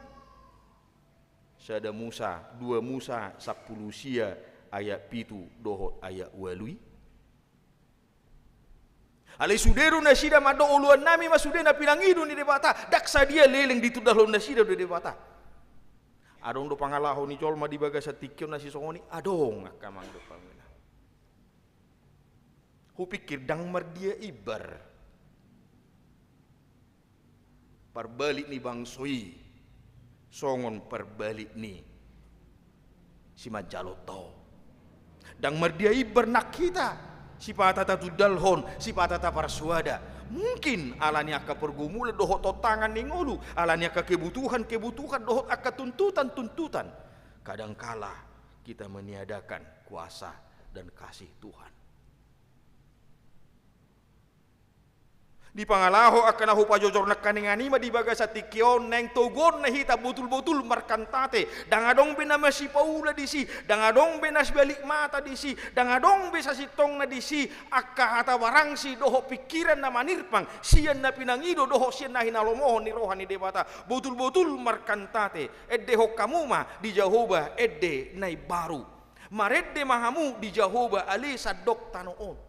Sada Musa, dua Musa, sampulu sia, ayat pitu dohot ayat ualu i. Alai sude do nasida mandok oloannami ma sude na pinangido ni Debata, ndang sadia leleng ditundalhon nasida do Debata. Adong do pangalaho ni jolma di bagasan tingki on na sisongon i, adong angka amang dohot inang. Hupingkir ndang mardia imbar parbalik ni bangso i songon parbalik ni simanjalo tao. Ndang mardia imbar nang hita, sipata tatundalhon, sipata taparsoada. Mungkin ala ni angka pergumulan dohot tantangan ni ngolu, ala ni angka kebutuhan-kebutuhan dohot angka tuntutan-tuntutan. Kadangkala kita meniadakan kuasa dan kasih Tuhan. Di pangalaho angka na hupajojor nangkaningan i ma di bagasan tingki on, naeng toguonna hita botul-botul markantate. Ndang adong be na masipaula disi, ndang adong be na sibalik mata disi, ndang adong be sasintongna disi angka hata barangsi dohot pingkiran na manirpang sian na pinangido dohot sian na hinalomohon ni roha ni Debata. Botul-botul markantate, endehon hamu ma di Jahowa ende na imbaru. Marende ma hamu di Jahowa ale sandok tano on.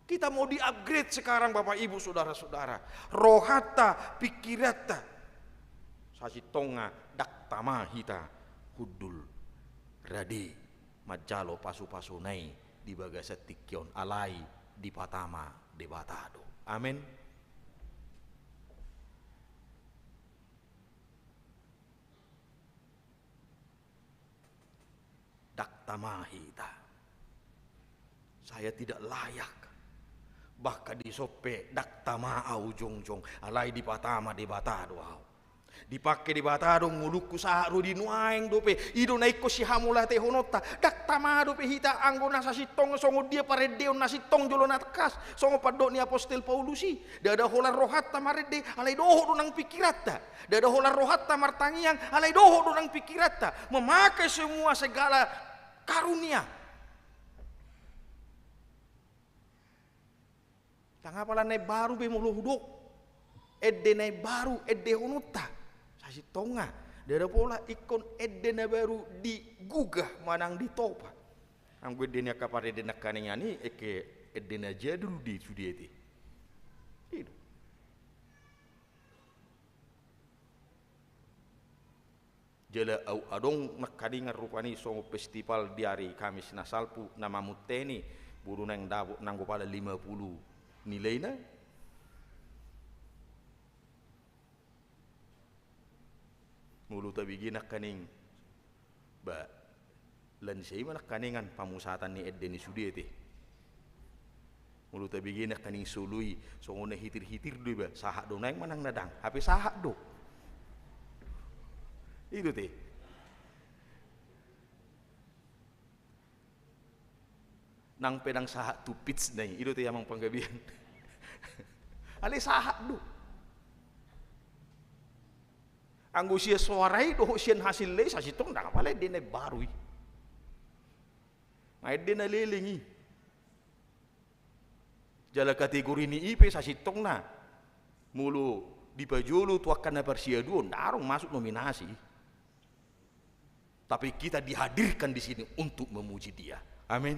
Kita mau di-upgrade sekarang, Bapak Ibu, Saudara-saudara. Rohanta, pingkiranta. Sasintongna ndang tama hita hundul rade manjalo pasu-pasuna i di bagasan tingki on, alai dipatama Debata do. Amen. Ndang tama hita. Saya tidak layak. Bahkan dison pe ndang tama au jongjong, alai dipatama Debata do au. Dipangke Debata do ngolungku sahat ro di nuaeng dope. I do na ingkon sihamauliatehononta. Ndang tama dope hita anggo na sasintongna songon dia parendeon na sintong jolo na tangkas. Songon pandok ni apostel Paulus i. Ndada holan rohanta marende, alai dohot do nang pingkiranta. Ndada holan rohanta martangiang, alai dohot do nang pingkiranta memakai semua segala karunia. Ndang apala na imbaru be molo hudok. Ende na imbaru endehononta. Sasintongna. Ndada pola ingkon ende na baru digugah manang ditopa. Anggo ende ni angka parende nangkaningan i, eke ende na jadul di sude ate. I do. Jala au adong nangkaningan rupani songon festival di ari Kamis na salpu na mamunteni, boru naeng dapot nanggo pala lima pulu nilaina. Molo tabege nangkaning, ba, lansia i ma nangkaningan pamusatan ni ende ni sude ate. Molo tabege nangkaning solu i, songon na hitir-hitir do iba, sahat do naeng manang na ndang, hape sahat do. I do ate. Nang pe ndang sahat tu pitch na i, i do ate amang panggabean. Alai sahat do. Anggo sian soara i dohot sian hasilna i sasintongna ndang apala ende na imbaru i. Nga ende na leleng i. Jala kategori ni i pe sasintongna molo dipajolo tu angka na parsiaduon, ndang adong masuk nominasi. Tapi kita dihadirkan di sini untuk memuji Dia. Amin.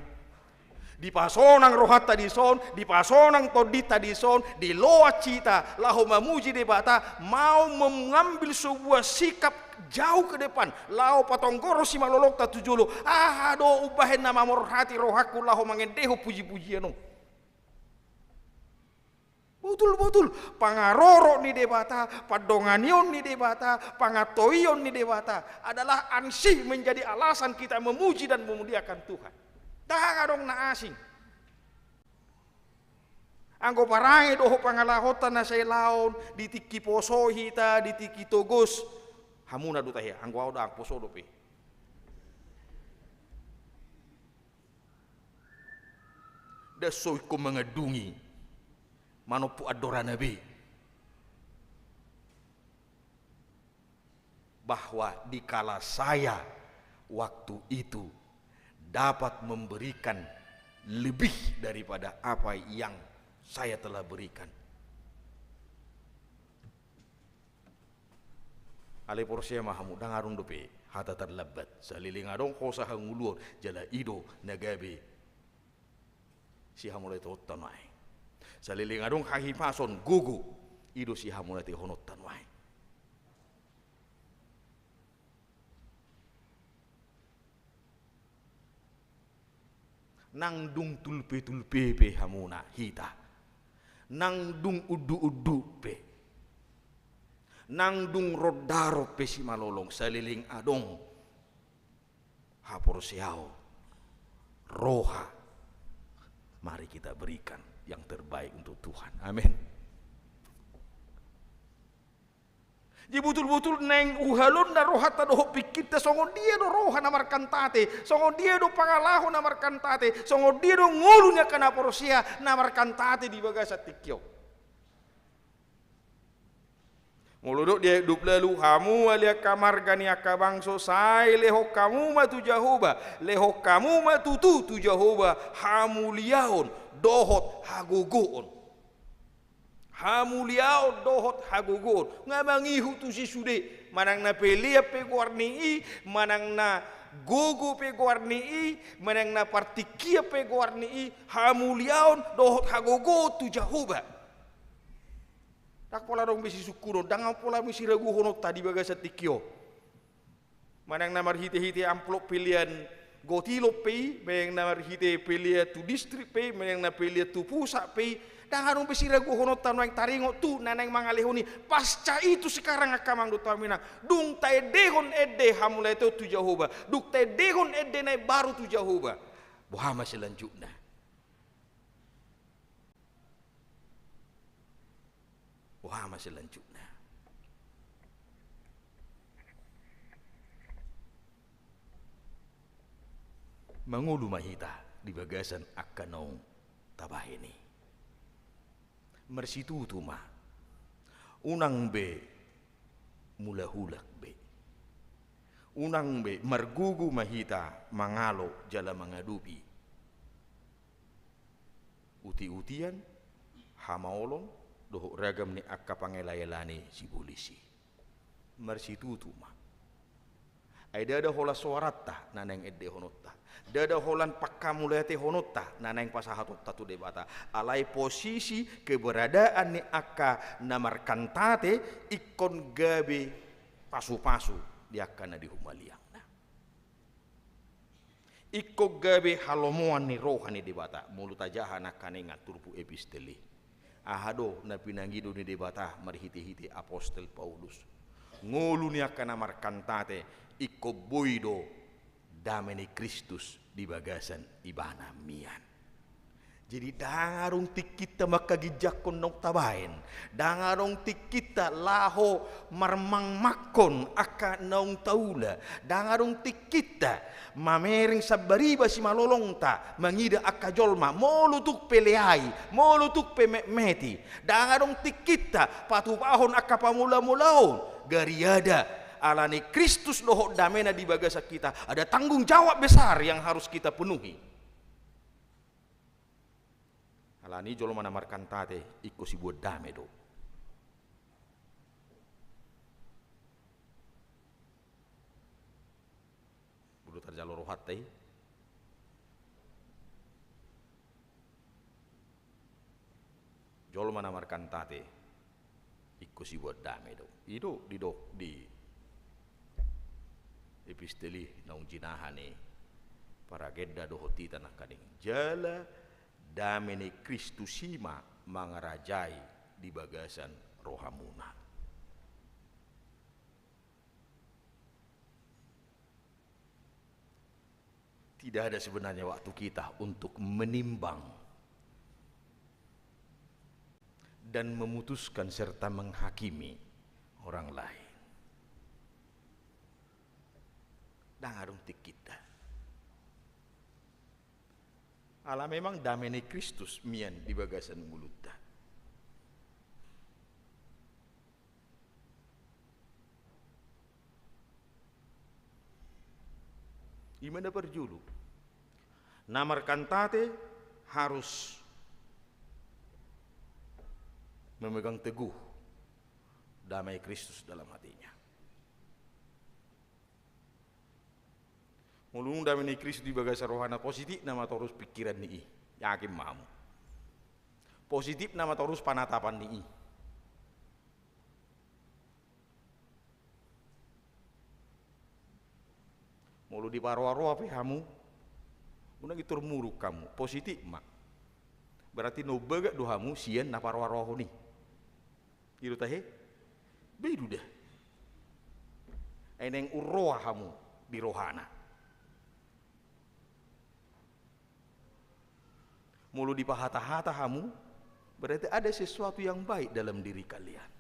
Dipasonang rohanta dison, dipasonang tondinta dison, diloas hita laho mamuji Debata, mau mengambil sebuah sikap jauh ke depan, laho patonggorhon simalolongta tu jolo, aha do umbahen na mamorhati rohangku laho mangendehon puji-pujian on. Botul-botul, pangarorot ni Debata, pandonganion ni Debata, pangantoion ni Debata adalah ansih menjadi alasan kita memuji dan memuliakan Tuhan. Ndang adong na asing. Anggo parange dohot pangalahonta na sai laon, di tingki poso hita, di tingki togos, hamuna do tahe, anggo au ndang poso dope. Ndang so ingkon mangandungi, manompu andorana be. Bahwa dikala saya Waktu itu dapat memberikan lebih daripada apa yang saya telah berikan. Alai porsea ma hamu, ndang adong dope hata tarlambat. Saleleng adong hosa hangoluan, jala i do na gabe sihamauliatehononta nuaeng. Saleleng adong hahipason, gogo, i do sihamauliatehononta nuaeng. Nang dung tulpe-tulpe pe hamuna hita, nang dung unduk-unduk pe, nang dung rondaron pe simalolong, saleleng adong haporseaon, roha, mari kita berikan yang terbaik untuk Tuhan. Amin. Jadi botul-botul naeng uhalonna rohanta dohot pingkirta, songon dia do roha na markantate, songon dia do pangalaho na markantate, songon dia do ngolu ni angka na porsea na markantate di bagasan tingki on. Molo didok di ayat dua pulu ualu, hamu ale angka marga ni angka bangso, sai lehon hamu ma tu Jahowa, lehon hamu ma tutu tu Jahowa hamuliaon dohot hagogoon. Hamuliaon dohot hagogoon. Nga mangihut tusi sude, manang na pelean pe goar ni i, manang na gogo pe goar ni i, manang na partingkian pe goar ni i, hamuliaon dohot hagogoon tu Jahowa. Ndang pola adong be sisungkunon, ndang adong pola be siraguhononta di bagasan tingki on. Manang na marhite-hite amplop pelean gotilon pe i, manang na marhite pelean tu distrik pe i, manang na pelean tu pusat pe i, ndang adong be siraguhononta nuaeng taringot tu na naeng mangalehon i. Pasca itu sekarang angka amang dohot hamu inang, dung taendehon ende hamuliateon tu Jahowa, dung taendehon ende na imbaru tu Jahowa, boha ma selanjutna? Boha ma selanjutna? Mangolu ma hita di bagasan angka naung tabahen i. Marsitutu ma, unang be mulak-ulak be, unang be margogo ma hita mangalo jala mangadopi uti-utian, hamaolon dohot ragam ni angka pangela-ela ni sibolis i. Marsitutu ma. Ai ndada holan soaranta na naeng endehononta, ndada holan panghamauliatehononta na naeng pasahatonta tu Debata, alai posisi keberadaan ni angka na markantate ingkon gabe pasu-pasu di angka na di humaliangna. Ingkon gabe halomoan ni roha ni Debata. Molo tajaha nangkaningan turpuk epistel i, aha do na pinangido ni Debata marhite-hite apostel Paulus? Ngolu ni angka na markantate ingkon boi do dame ni Kristus di bagasan ibana mian. Jadi ndang adong tingkinta mangkaginjangkon naung tabaen, ndang adong tingkinta laho marmangmangkon angka naung taula, ndang adong tingkinta mamereng sambariba simalolongta mangida angka jolma, molo tung pe leai, molo tung pe metmeti, ndang adong tingkinta patupahon angka pamula-mulaon, gariada ala ni Kristus dohot damena di bagasan hita, ada tanggung jawab besar yang harus kita penuhi. Alani jolma na markantate ingkon siboan dame do. Molo tarjalo rohanta i, jolma na markantate ingkon siboan dame do. I do didok di epistel i naung jinaha ni paragenda dohot hita nangkaning, jala dame ni Kristus i ma mangarajai di bagasan rohamuna. Tidak ada sebenarnya waktu kita untuk menimbang dan memutuskan serta menghakimi orang lain. Ndang adong tingkinta. Ala memang dame ni Kristus mian di bagasan ngolunta. I ma na parjolo. Na markantate harus memegang teguh damai Kristus dalam hatinya. Molo dung damai ni Kristus di bagasan rohana, positif nama torus pikiran ni i. Yakin ma hamu. Positif nama torus panatapan ni i. Molo diparoa-roa pe hamu, unang i torus muruk hamu, positif ma. Berarti na umbagak do hamu sian na paroa-roahon i. I do tahe? Boi do da. Ai naeng umroa hamu di rohana. Molo dipahata-hata hamu, berarti ada sesuatu yang baik dalam diri kalian.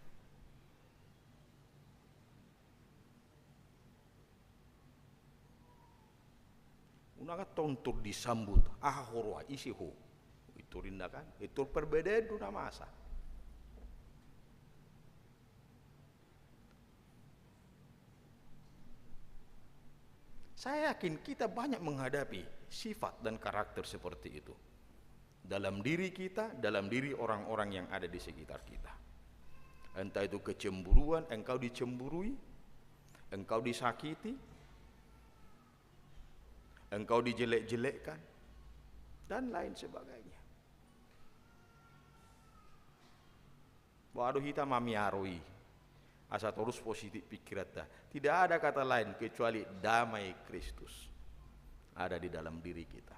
Unang antong tor disambut, aha ho roa, ise ho. Pintor inna kan, pintor perbedaan do na masa. Saya yakin kita banyak menghadapi sifat dan karakter seperti itu. Dalam diri kita, dalam diri orang-orang yang ada di sekitar kita. Entah itu kecemburuan, engkau dicemburui, engkau disakiti, engkau dijelek-jelekkan, dan lain sebagainya. Boha do hita mamiaro i, asa torus positif pikiranta. Tidak ada kata lain kecuali damai Kristus ada di dalam diri kita.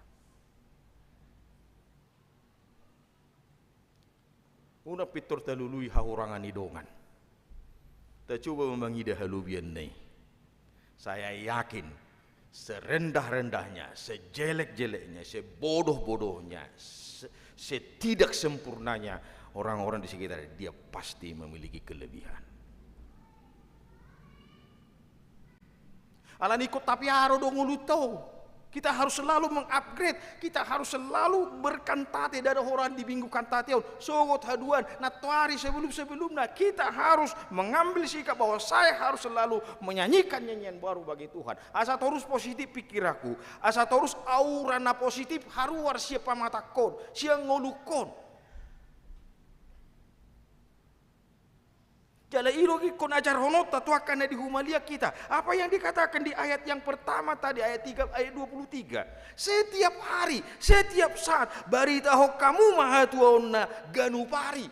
Unang pintor talului hahurangan ni dongan. Tacoba ma mangida halobianna i. Saya yakin, serendah-rendahnya, sejelek-jeleknya, sebodoh-bodohnya, se-, setidaksempurnanya orang-orang di sekitar dia, pasti memiliki kelebihan. Alani ingkon tapiaro do ngolunta on. Kita harus selalu mengupgrade, kita harus selalu berkantate, ndada holan di minggu kantate on. Sogot haduan, nantoari, sebelum-sebelumna, kita harus mengambil sikap bahwa saya harus selalu menyanyikan nyanyian baru bagi Tuhan. Asa torus positif pikiranku, asa torus aura na positif haruar sian pamatangkon, sian ngolungkon. Jala i do ingkon ajarhononta tu angka na di humaliang hita. Apa yang dikatakan di ayat yang pertama tadi, ayat tiga, ayat dua puluh tiga. Setiap hari, setiap saat, baritahon hamu ma hatuaonna ganup ari.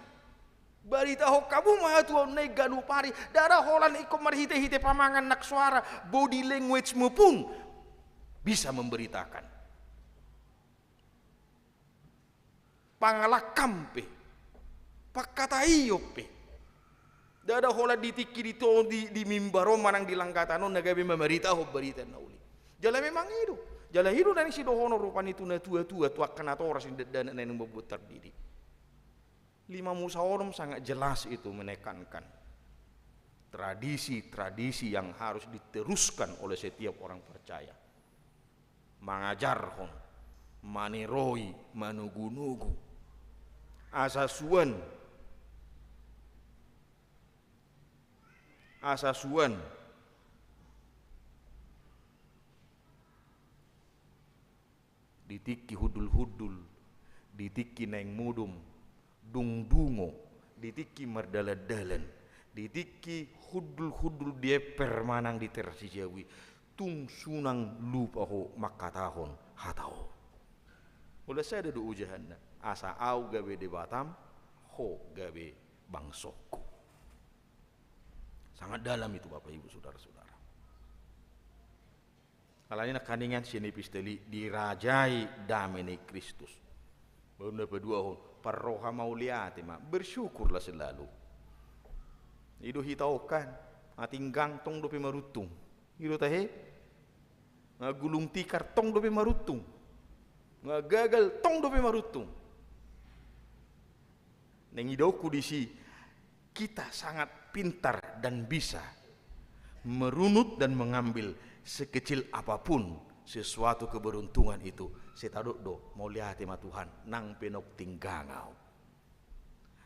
Baritahon hamu ma hatuaonna i ganup ari. Ndada holan ingkon marhite-hite pamangan nang soara, body language-mu pun bisa memberitakan. Pangalangkam pe, pangkataion pe. Ndada holan di tingki di to-, di, di mimbar on manang di langgatan on na gabe mamaritahon barita na uli. Jala memang i do. Jala i do na naeng sidohonon rupani tu natua-tua, tu angka natoras ni dakdanak na naeng mambuat tardidi. Lima Musa onom sangat jelas itu menekankan tradisi-tradisi yang harus diteruskan oleh setiap orang percaya. Mangajarhon, maniroi, manugu-nugu. Asa suan, asa suan. Di tingki hundul-hundul, di tingki naeng modom, dung dungo, di tingki mardalan-dalan, di tingki hundul-hundul di emper manang di teras sijabu i, tung so unang lupa ho mangkatahon hata on. Molo sada do ojahanna, asa ahu gabe Debatam, ho gabe bangsongku. Sangat dalam itu, Bapak Ibu, Saudara-saudara. Alani nangkaningan sian epistel i dirajai dame ni Kristus. Baru na paduahon, parroha mauliate ma, bersyukurlah selalu. I do hita on kan, atik gangtong dope maruntung. I do tahe? Nga gulung tikar tong dope maruntung. Nga gagal tong dope maruntung. Naeng idaonku disi, kita sangat pintar dan bisa merunut dan mengambil sekecil apapun sesuatu keberuntungan itu. Sai tadok do, mauliate ma Tuhan, nang pe naung tinggang ahu.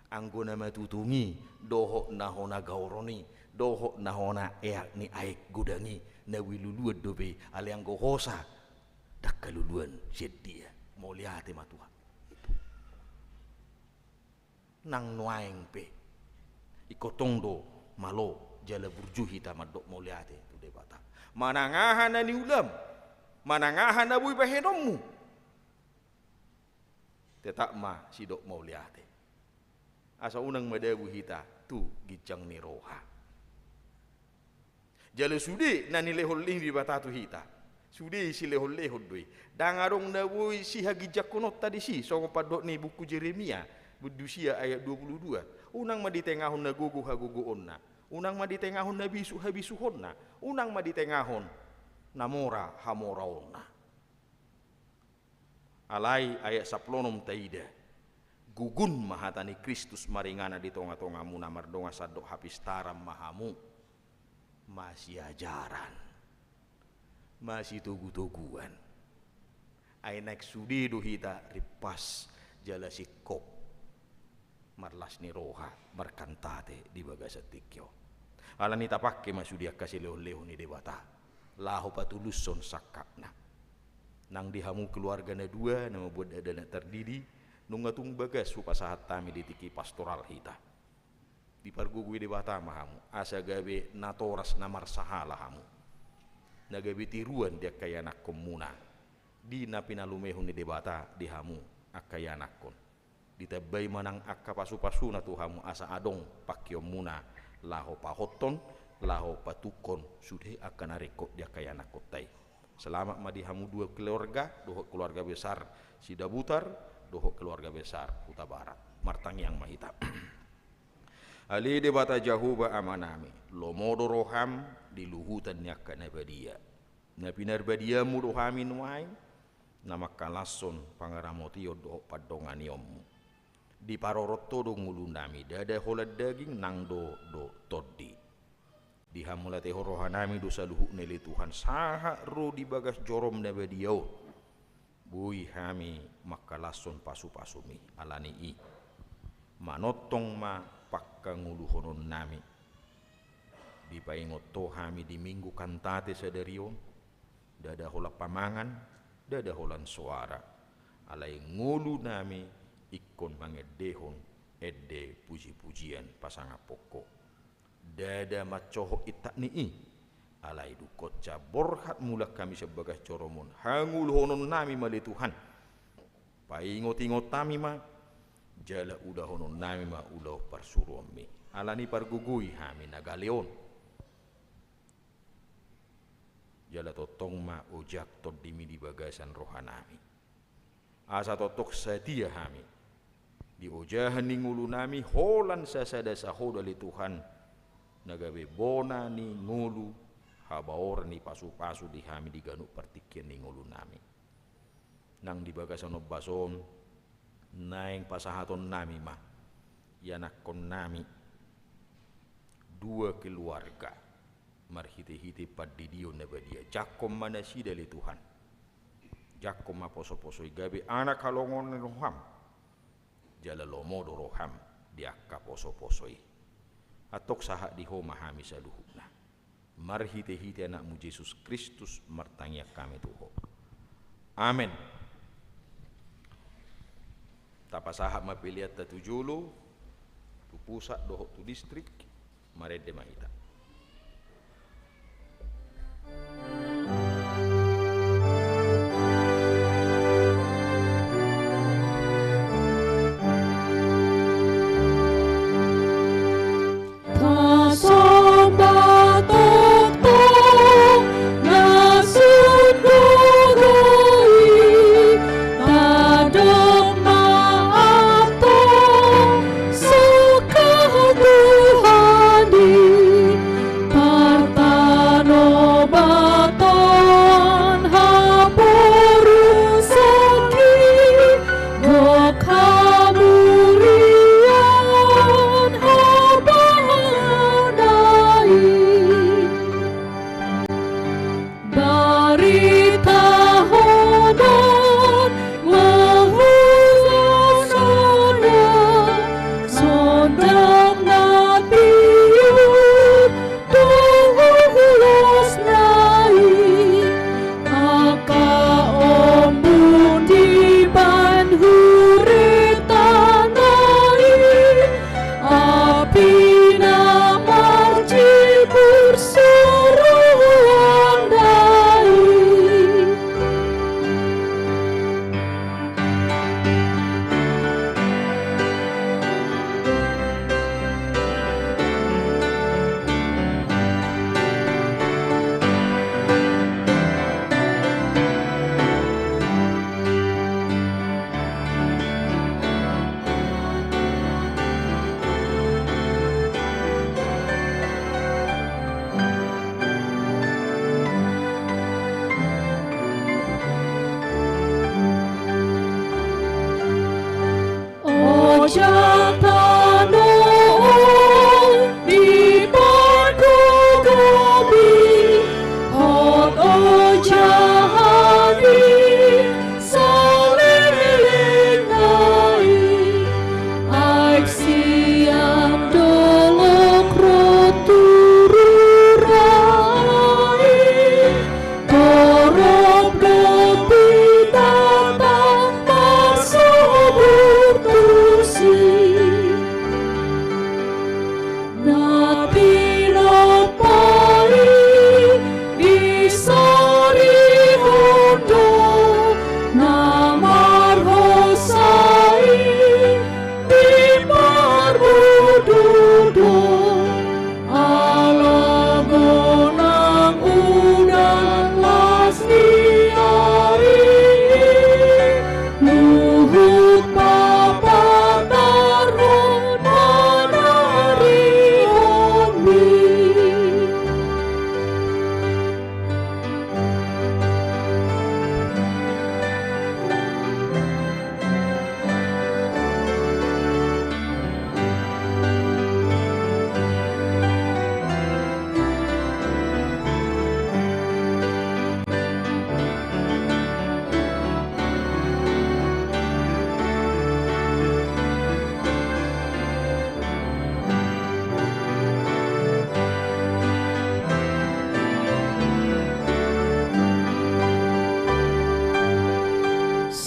Anggo na matutung i, dohot na hona gaoron i, Dohot na hona eak ni aek godang i, na boi luluan dope i, alai anggo hosa, ndang haluluan sian dia. Mauliate ma Tuhan. Nang nuaeng pe, ingkon tong do malo jala burju hita mandok mauliate tu Debata. Manang aha na niulam, manang aha na boi bahenonmu, tetap ma sidok mauliate. Asa unang madabu hita tu ginjang ni roha. Jala sude na nilehon ni Debata tu hita, sude silehon-lehon do i. Ndang adong na boi sihaginjangkononta disi, songon pandok ni buku Jeremia, bindu sia ayat dua puluh dua. Unang ma ditengahon na gogo hagogoonna, unang ma ditengahon na bisuk habisuhonna, unang ma ditengahon na mora hamoraonna. Alai ayat sampulu onom taida, gugun ma hata ni Kristus maringanan di tonga-tongamuna, mardongan sandok hapistaran ma hamu, masiajaran, masitogu-toguan. Ai naeng sude do hita rimpas jala singkop, marlas ni roha, markantate di bagasan tingki on. Alani tapangke ma sude angka silehon-lehon ni Debata laho patulushon sangkapna. Nang di hamu keluarga na dua na mambuat Ndada Anak Tardidi, nunga tung bagas hupasahat hami di tingki pastoral hita. Dipargogoi Debata ma hamu, asa gabe natoras na marsahala hamu, na gabe tiruan di angka ianakkonmuna, di na pinalumehon ni Debata di hamu angka ianakkon. Ditambai ma nang angka pasu-pasuna tu hamu, asa adong pangkeonmuna laho pahothon, laho patungkon sude angka na ringkot di angka ianakkonta i. Selamat ma di hamu dua keluarga, dohot keluarga besar Sidabutar, dohot keluarga besar Hutabarat. Martangiang ma hita. Ale Debata Jahowa Amanami, lomo do roham di luhutan ni angka na badia. Na pinarbadiaonmu do hami nuaeng, na mangkalashon pangaramotion dohot pandonganionmu. Diparorot Ho do ngolunami, ndada holan daging nang dohot tondi. Dihamauliatehon rohanami do saluhutna ale Tuhan, sahat ro di bagas jorom na badia on. Boi hami mangkalashon pasu-pasumi, alani i manongtong ma pangkangoluhononnami. Dipaingot Ho hami di Minggu Kantate sadari on, ndada holan pamangan, ndada holan soara. Alai ngolunami ingkon mangendehon ende puji-pujian pasangaphon Ho. Ndada mansohot intak ni i, alai dung hot sa borhat mulak hami sian bagas jorom on, hangoluhononnami ma ale Tuhan. Paingot-ingot hami ma, jala ulahononnami ma ulaon parsuruonmi. Alani pargogoi hami na gale on. Jala tongtong ma ojak tondimi di bagasan rohanami. Asa tongtong satia hami. Di ojahan ni ngolunami holan sasada sahoda ale Tuhan, na gabe bona ni ngolu, habaoran ni pasu-pasu di hami di ganup partingkian ni ngolunami. Nang di bagasan ombas on, naeng pasahatonnami ma ianakkonnami, dua keluarga, marhite-hite pandidion na badia. Jangkon ma nasida ale Tuhan. Jangkon ma poso-poso i gabe anak halongoan ni roham. Jala lomo do roham di angka poso-poso i. Antong sahat di Ho ma hami saluhutna. Marhite-hite Anakmu Jesus Kristus martangiang hami tu Ho. Amen. Tapasahat ma peleanta tu jolo, tu pusat dohot tu distrik, marende ma hita.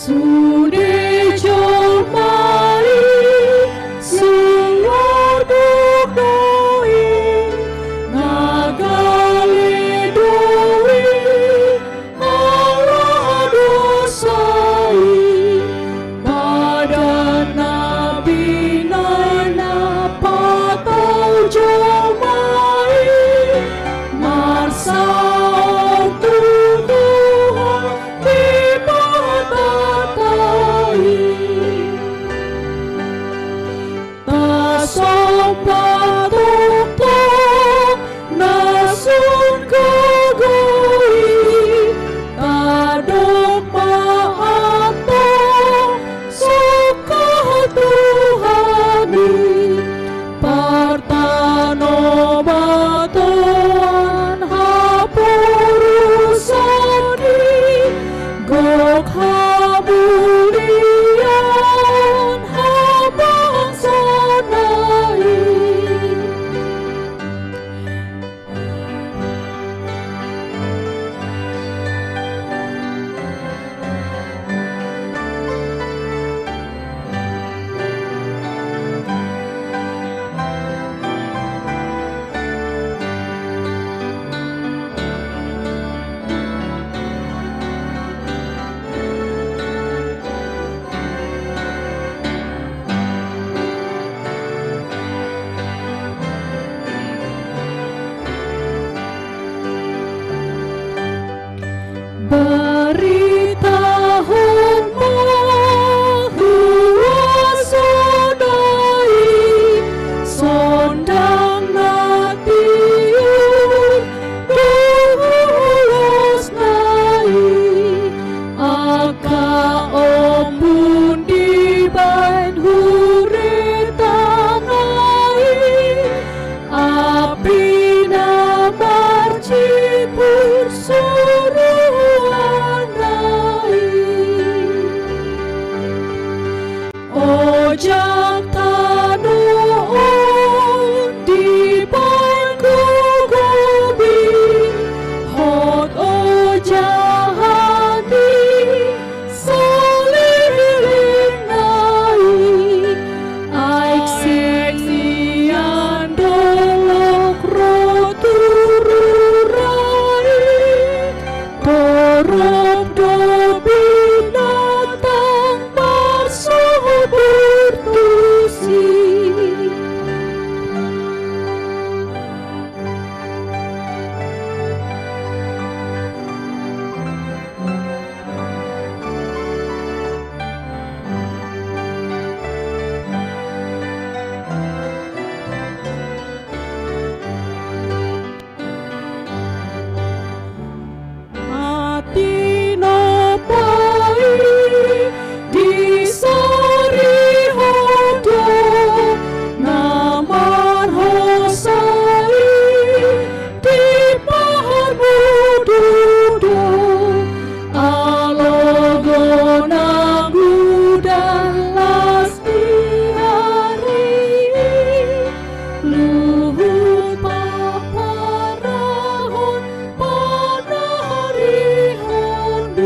Sude jolma i, singurduk do i, na gale do i, ala dosa i, badan na binahen na patau jolma i, marsaor tu Tuhan Debata i. Tasomba tongtong na sun gogo i, tadok ma antong sungkun Tuhan i. Partanobatoan haporusan i, gok hamuliaon habangsana i. Baritahon ma huasana i, sondang na tiur dohot ulosna i, angka ombun dibahen huretana i, api na marcipur suruanna i. Ojahan tano on dibahen gogo i, hot ojahan di salelengna i. Aek sian dolok ro tu rura i, torop do binatang marsohot tusi. Atina pai di sari hodo na marhosa i di pahan mudu do, alogo na gudan las di ari i, luhut paparahon panarihon i.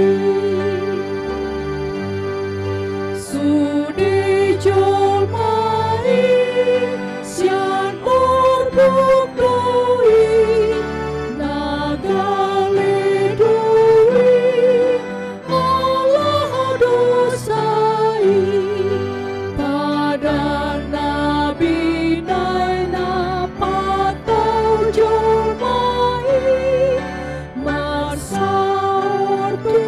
Sude jolma i sian urbuk do i, na gale do i, ala dosa i, badan na binahen na patau jolma i, marsaor tu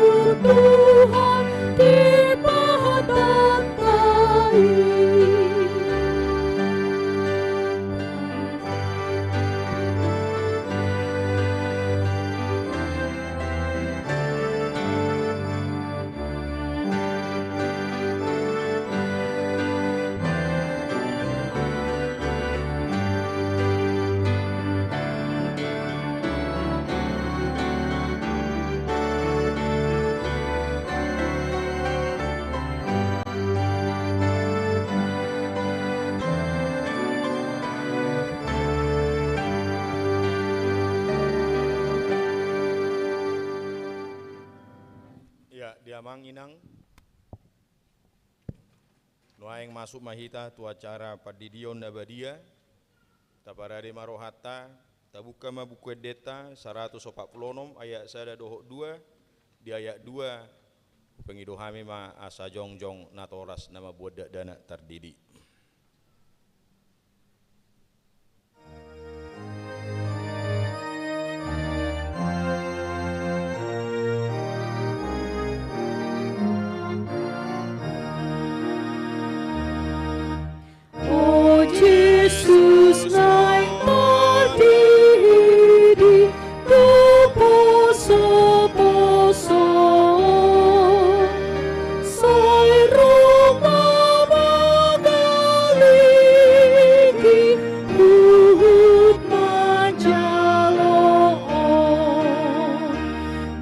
Tuhan Debatanta i. Ia, di amang inang, Nuaeng masuk ma hita tu acara pandidion na badia. Taparade ma rohanta, tabuka ma Buku Endenta saratus opat pulu onom ayat sada dohot dua. Di ayat dua, hupengido hami ma asa jongjong natoras na mambuat dakdanak tardidi. O Jesus, naeng tardidi do posoposo. Sai ro ma bagal i, huhut manjalo on.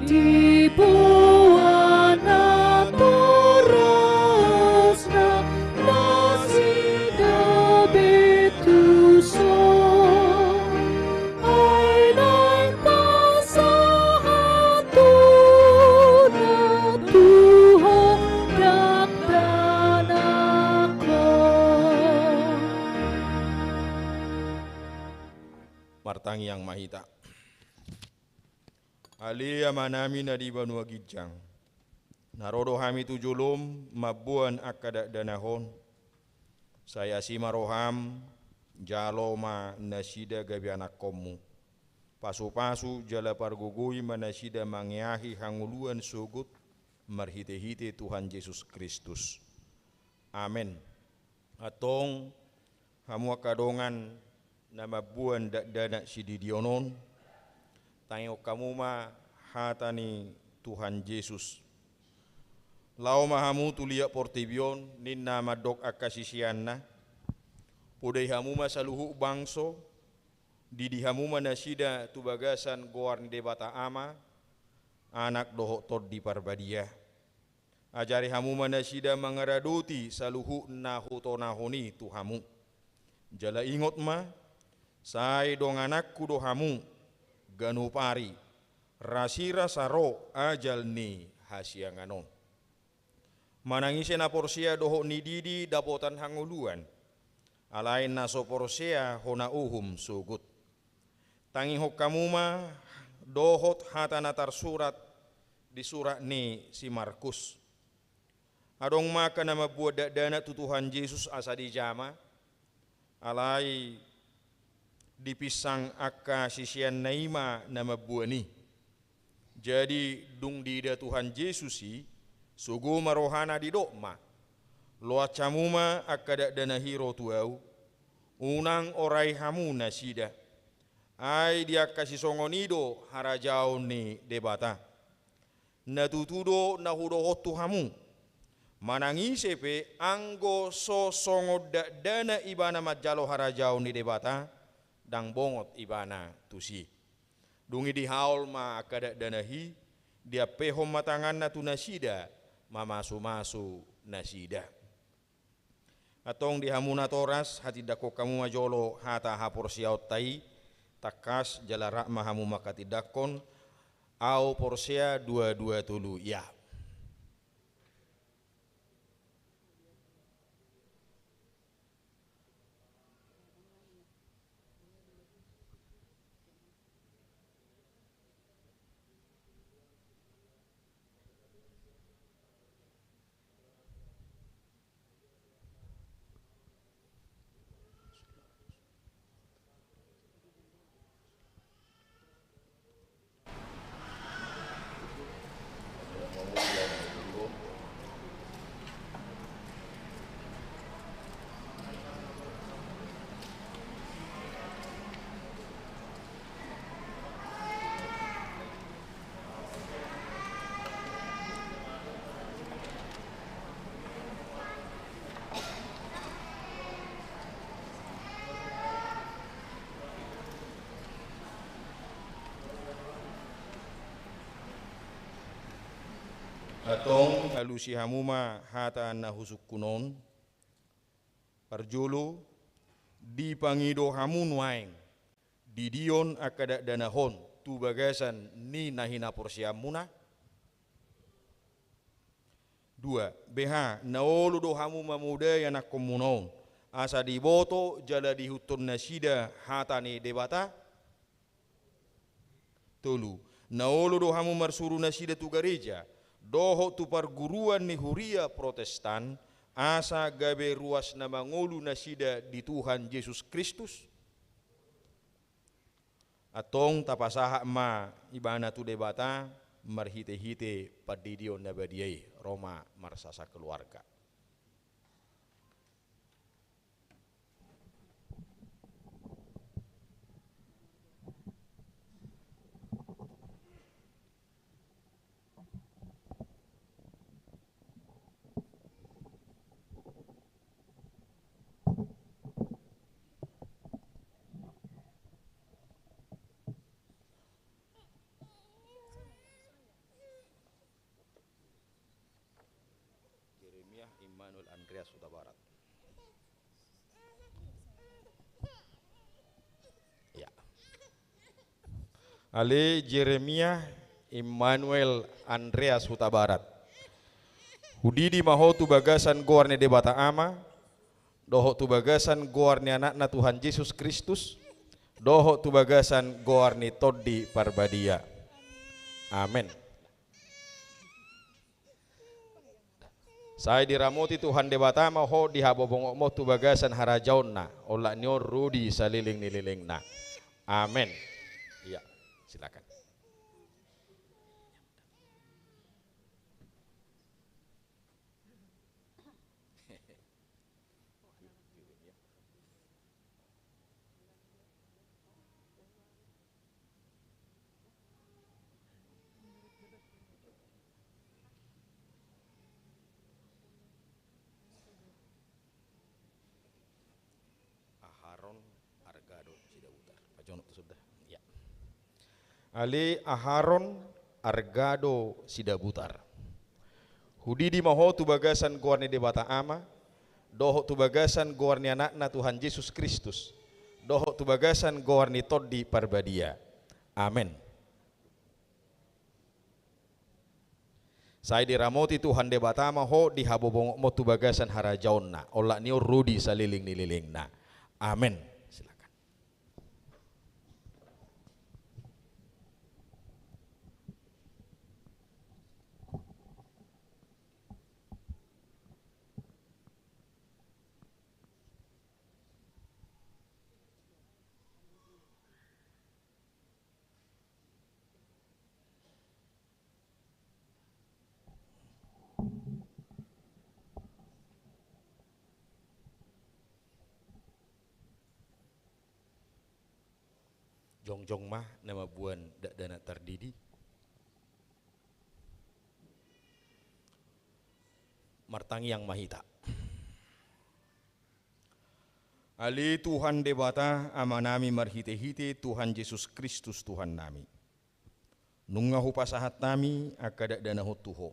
Diboan natorasna nasida be tuson. Ai naeng pasahat hona tu ho dakdanak on. Martangiang ma hita. Ale Amanami na di banua ginjang, na ro do hami tu jolom mamboan angka dakdanak on. Sai asi ma roham, jalo ma nasida gabe anakkonmu. Pasupasu jala pargogoi ma nasida mangeahi hangoluan sogot marhitehite Tuhan Jesus Kristus. Amen. Antong, hamu angka dongan na mamboan dakdanak sididion on, tangihon hamu ma hata ni Tuhan Jesus. Laho ma hamu tu liat portibi on, ninna mandok angka siseanna. Podai hamu ma saluhut bangso, didi hamu ma nasida tu bagasan goar ni Debata Ama, Anak dohot Tondi Parbadia. Ajari hamu ma nasida mangaradoti saluhut na hutonahon i tu hamu. Jala ingot ma, sai dongananku do hamu, ganup ari, rasirasa ro ajal ni hasiangan on. Manang ise na porsea dohot nididi dapotan hangoluan, alai na so porsea hona uhum sogot. Tangihon hamu ma dohot hata na tarsurat di surat ni si Markus. Adong ma angka na mamboan dakdanak tu Tuhan Jesus asa dijama, alai dipinsang angka siseanna i ma na mamboan i. Jadi, dung diida Tuhan Jesus i, sogo ma rohana, didok ma: Loas hamu ma angka dakdanak i ro tu Ahu, unang orai hamu nasida. Ai di angka sisongon i do harajaon ni Debata. Na tutu do na hudokhon tu hamu: Manang ise pe, anggo so songon dakdanak ibana manjalo harajaon ni Debata, ndang bongot ibana tusi. Dung i dihaol ma angka dakdanak i, diampehon ma tanganna tu nasida, mamasumasu nasida. Antong di hamu natoras, hatindanghon hamu ma jolo hata haporseaonta i, tangkas jala rap ma hamu manghatindanghon: Ahu porsea dua dua tolu, ia. Antong alusi hamu ma hata na husungkun on. Parjolo, dipangido hamu nuaeng didion angka dakdanak on tu bagasan ni na hinaporseaonmuna? Dua, beha, na olo do hamu mamodai anakkonmuna on, asa diboto jala diihuthon nasida hata ni Debata? Tolu, na olo do hamu marsuru nasida tu gareja, dohot tu parguruan ni huria Protestan, asa gabe ruas na mangolu nasida di Tuhan Jesus Kristus? Antong tapasahat ma ibana tu Debata marhitehite pandidion na badia i. Ro ma marsasa keluarga. Jeremiah Immanuel Andreas Hutabarat. Ya. Ale Jeremiah Immanuel Andreas Hutabarat. Hudidi ma ho tu bagasan goar ni Debata Ama, dohot tu bagasan goar ni Anakna Tuhan Jesus Kristus, dohot tu bagasan goar ni Tondi Parbadia. Amen. Sai diramoti Tuhan Debata ma ho di habobongotmon tu bagasan harajaonna, olat ni on ro di saleleng ni lelengna. Amen. Iya, silakan. Aharon Argado Sidabutar. Pajonok tu sudah. Ya. Ale Aharon Argado Sidabutar. Hudidi ma ho tu bagasan goar ni Debata Ama, dohot tu bagasan goar ni Anakna Tuhan Jesus Kristus, dohot tu bagasan goar ni Tondi Parbadia. Amen. Sai diramoti Tuhan Debata ma ho di habobongotmon tu bagasan harajaonna, olat ni on ro di saleleng ni lelengna. Amen. Silakan. Jongjong ma na mamboan dakdanak tardidi. Martangiang ma hita. Ale Tuhan Debata, Amanami marhitehite Tuhan Jesus Kristus Tuhannami. Nunga hupasahat hami angka dakdanak on tu Ho.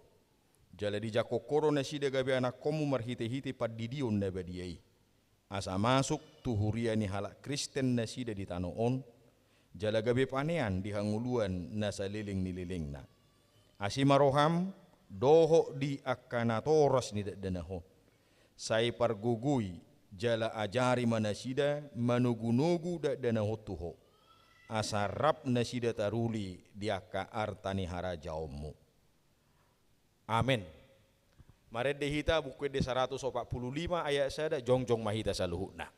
Jala dijangkon Ho do nasida gabe anakkonmu marhitehite pandidion na badia i. Asa masuk tu huria ni halak Kristen nasida di tano on, jala gabe panean di hangoluan na saleleng ni lelengna. Asi ma roham, dohot di angka natoras ni dakdanak on. Sai pargogoi, jala ajari ma nasida manogunogu dakdanak on tu Ho. Asa rap nasida taruli di angka arta ni harajaonmu. Amen. Marende hita Buku Ende saratus opat pulu lima ayat sada, jongjong ma hita saluhutna.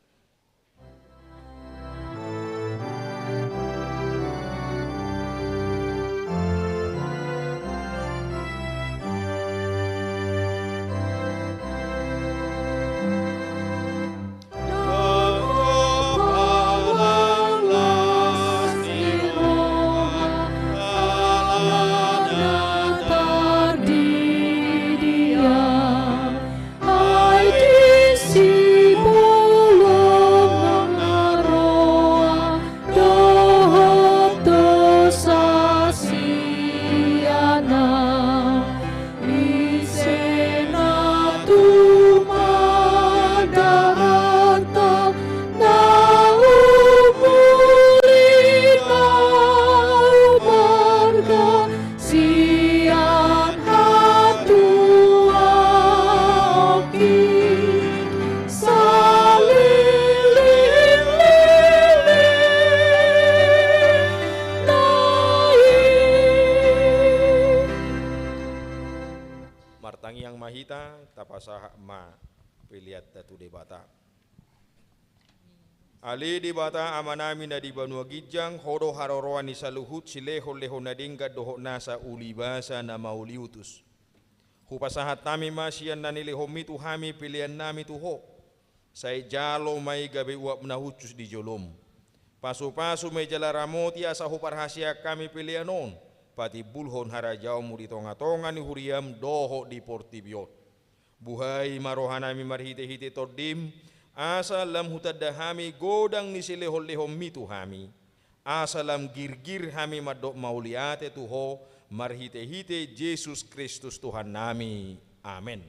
Martangiang ma hita, tapasahat ma peleanta tu Debata. Ale Debata Amanami na di banua ginjang, Ho do haroroan ni saluhut silehonlehon na denggan dohot nasa ulibasa na mauliutus. Hupasahat hami ma sian na nilehonMi tu hami peleannami tu Ho. Sai jalo ma i gabe uap na hushus di joloM. Pasupasu ma i jala ramoti asa huparhaseang hami pelean on patimbulhon harajaonMu di tongatonga ni huriaM dohot di portibi on. Buhai ma rohanami marhitehite TondiM, asa lam hutanda hami godang ni silehonlehonMi tu hami, asa lam girgir hami mandok mauliate tu Ho marhitehite Jesus Kristus Tuhannami. Amen.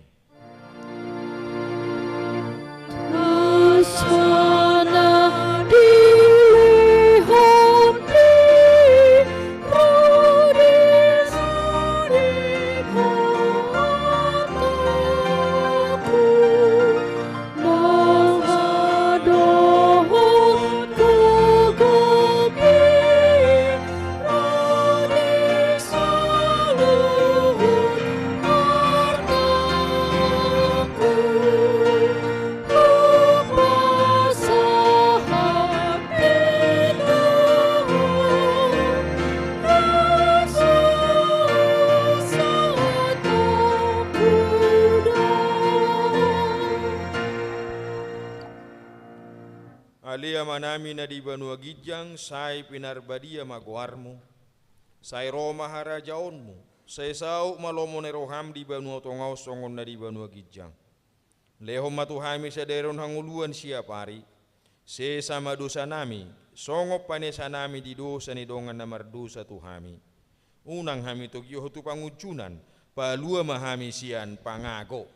Ale Amanami na di banua ginjang, sai pinarbadia ma goarMu, sai ro ma harajaonMu, sai saut ma lomo ni rohaM di banua tonga on songon na di banua ginjang. Lehon ma tu hami sadari on hangoluan siapari, sesa ma dosanami, songon panesanami di dosa ni dongan na mardosa tu hami. Unang hami togihon tu pangunjunan, palua ma hami sian pangago.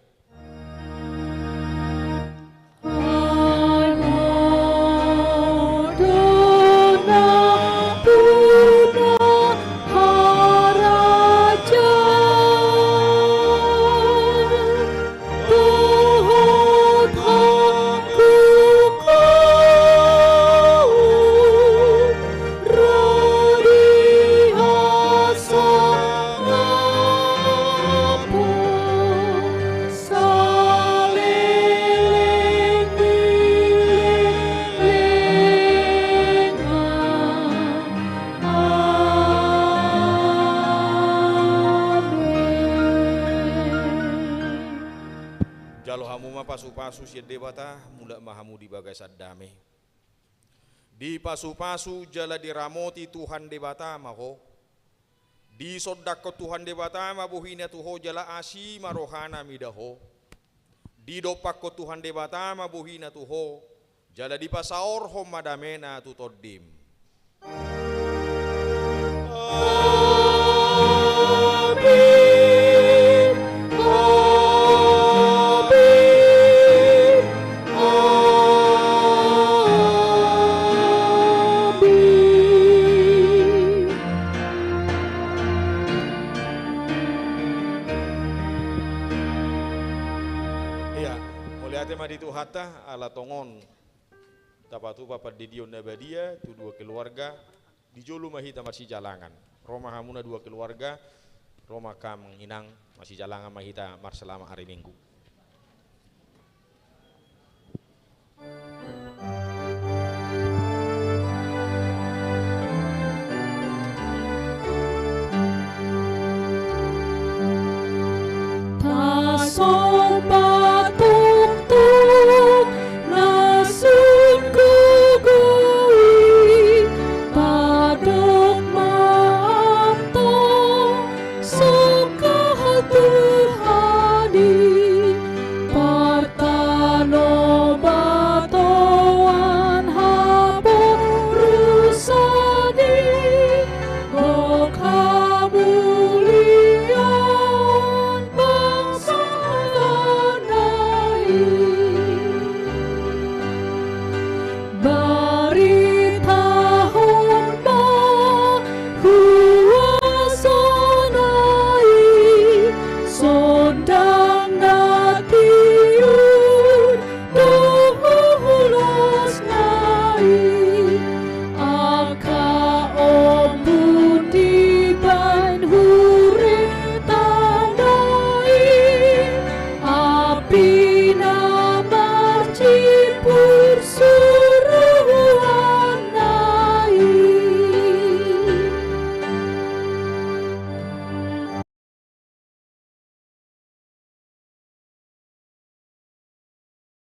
Jalo hamu ma pasupasu sian Debata, mulak ma hamu di bagasan dame. Dipasupasu jala diramoti Tuhan Debata ma ho. Disondangkon Tuhan Debata ma bohiNa tu ho jala asi ma rohaNa mida ho. Didompakkon Tuhan Debata ma bohiNa tu ho, jala dipasaorhon ma dameNa tu tondim. Amin. Amin. Amin. Ia, mauliate ma di Tuhanta, ala tongon tapatupa pandidion na badia tu dua keluarga. Di jolo ma hita marsijalangan. Ro ma hamuna dua keluarga, ro ma angka amang inang, marsijalangan ma hita marselama ari Minggu.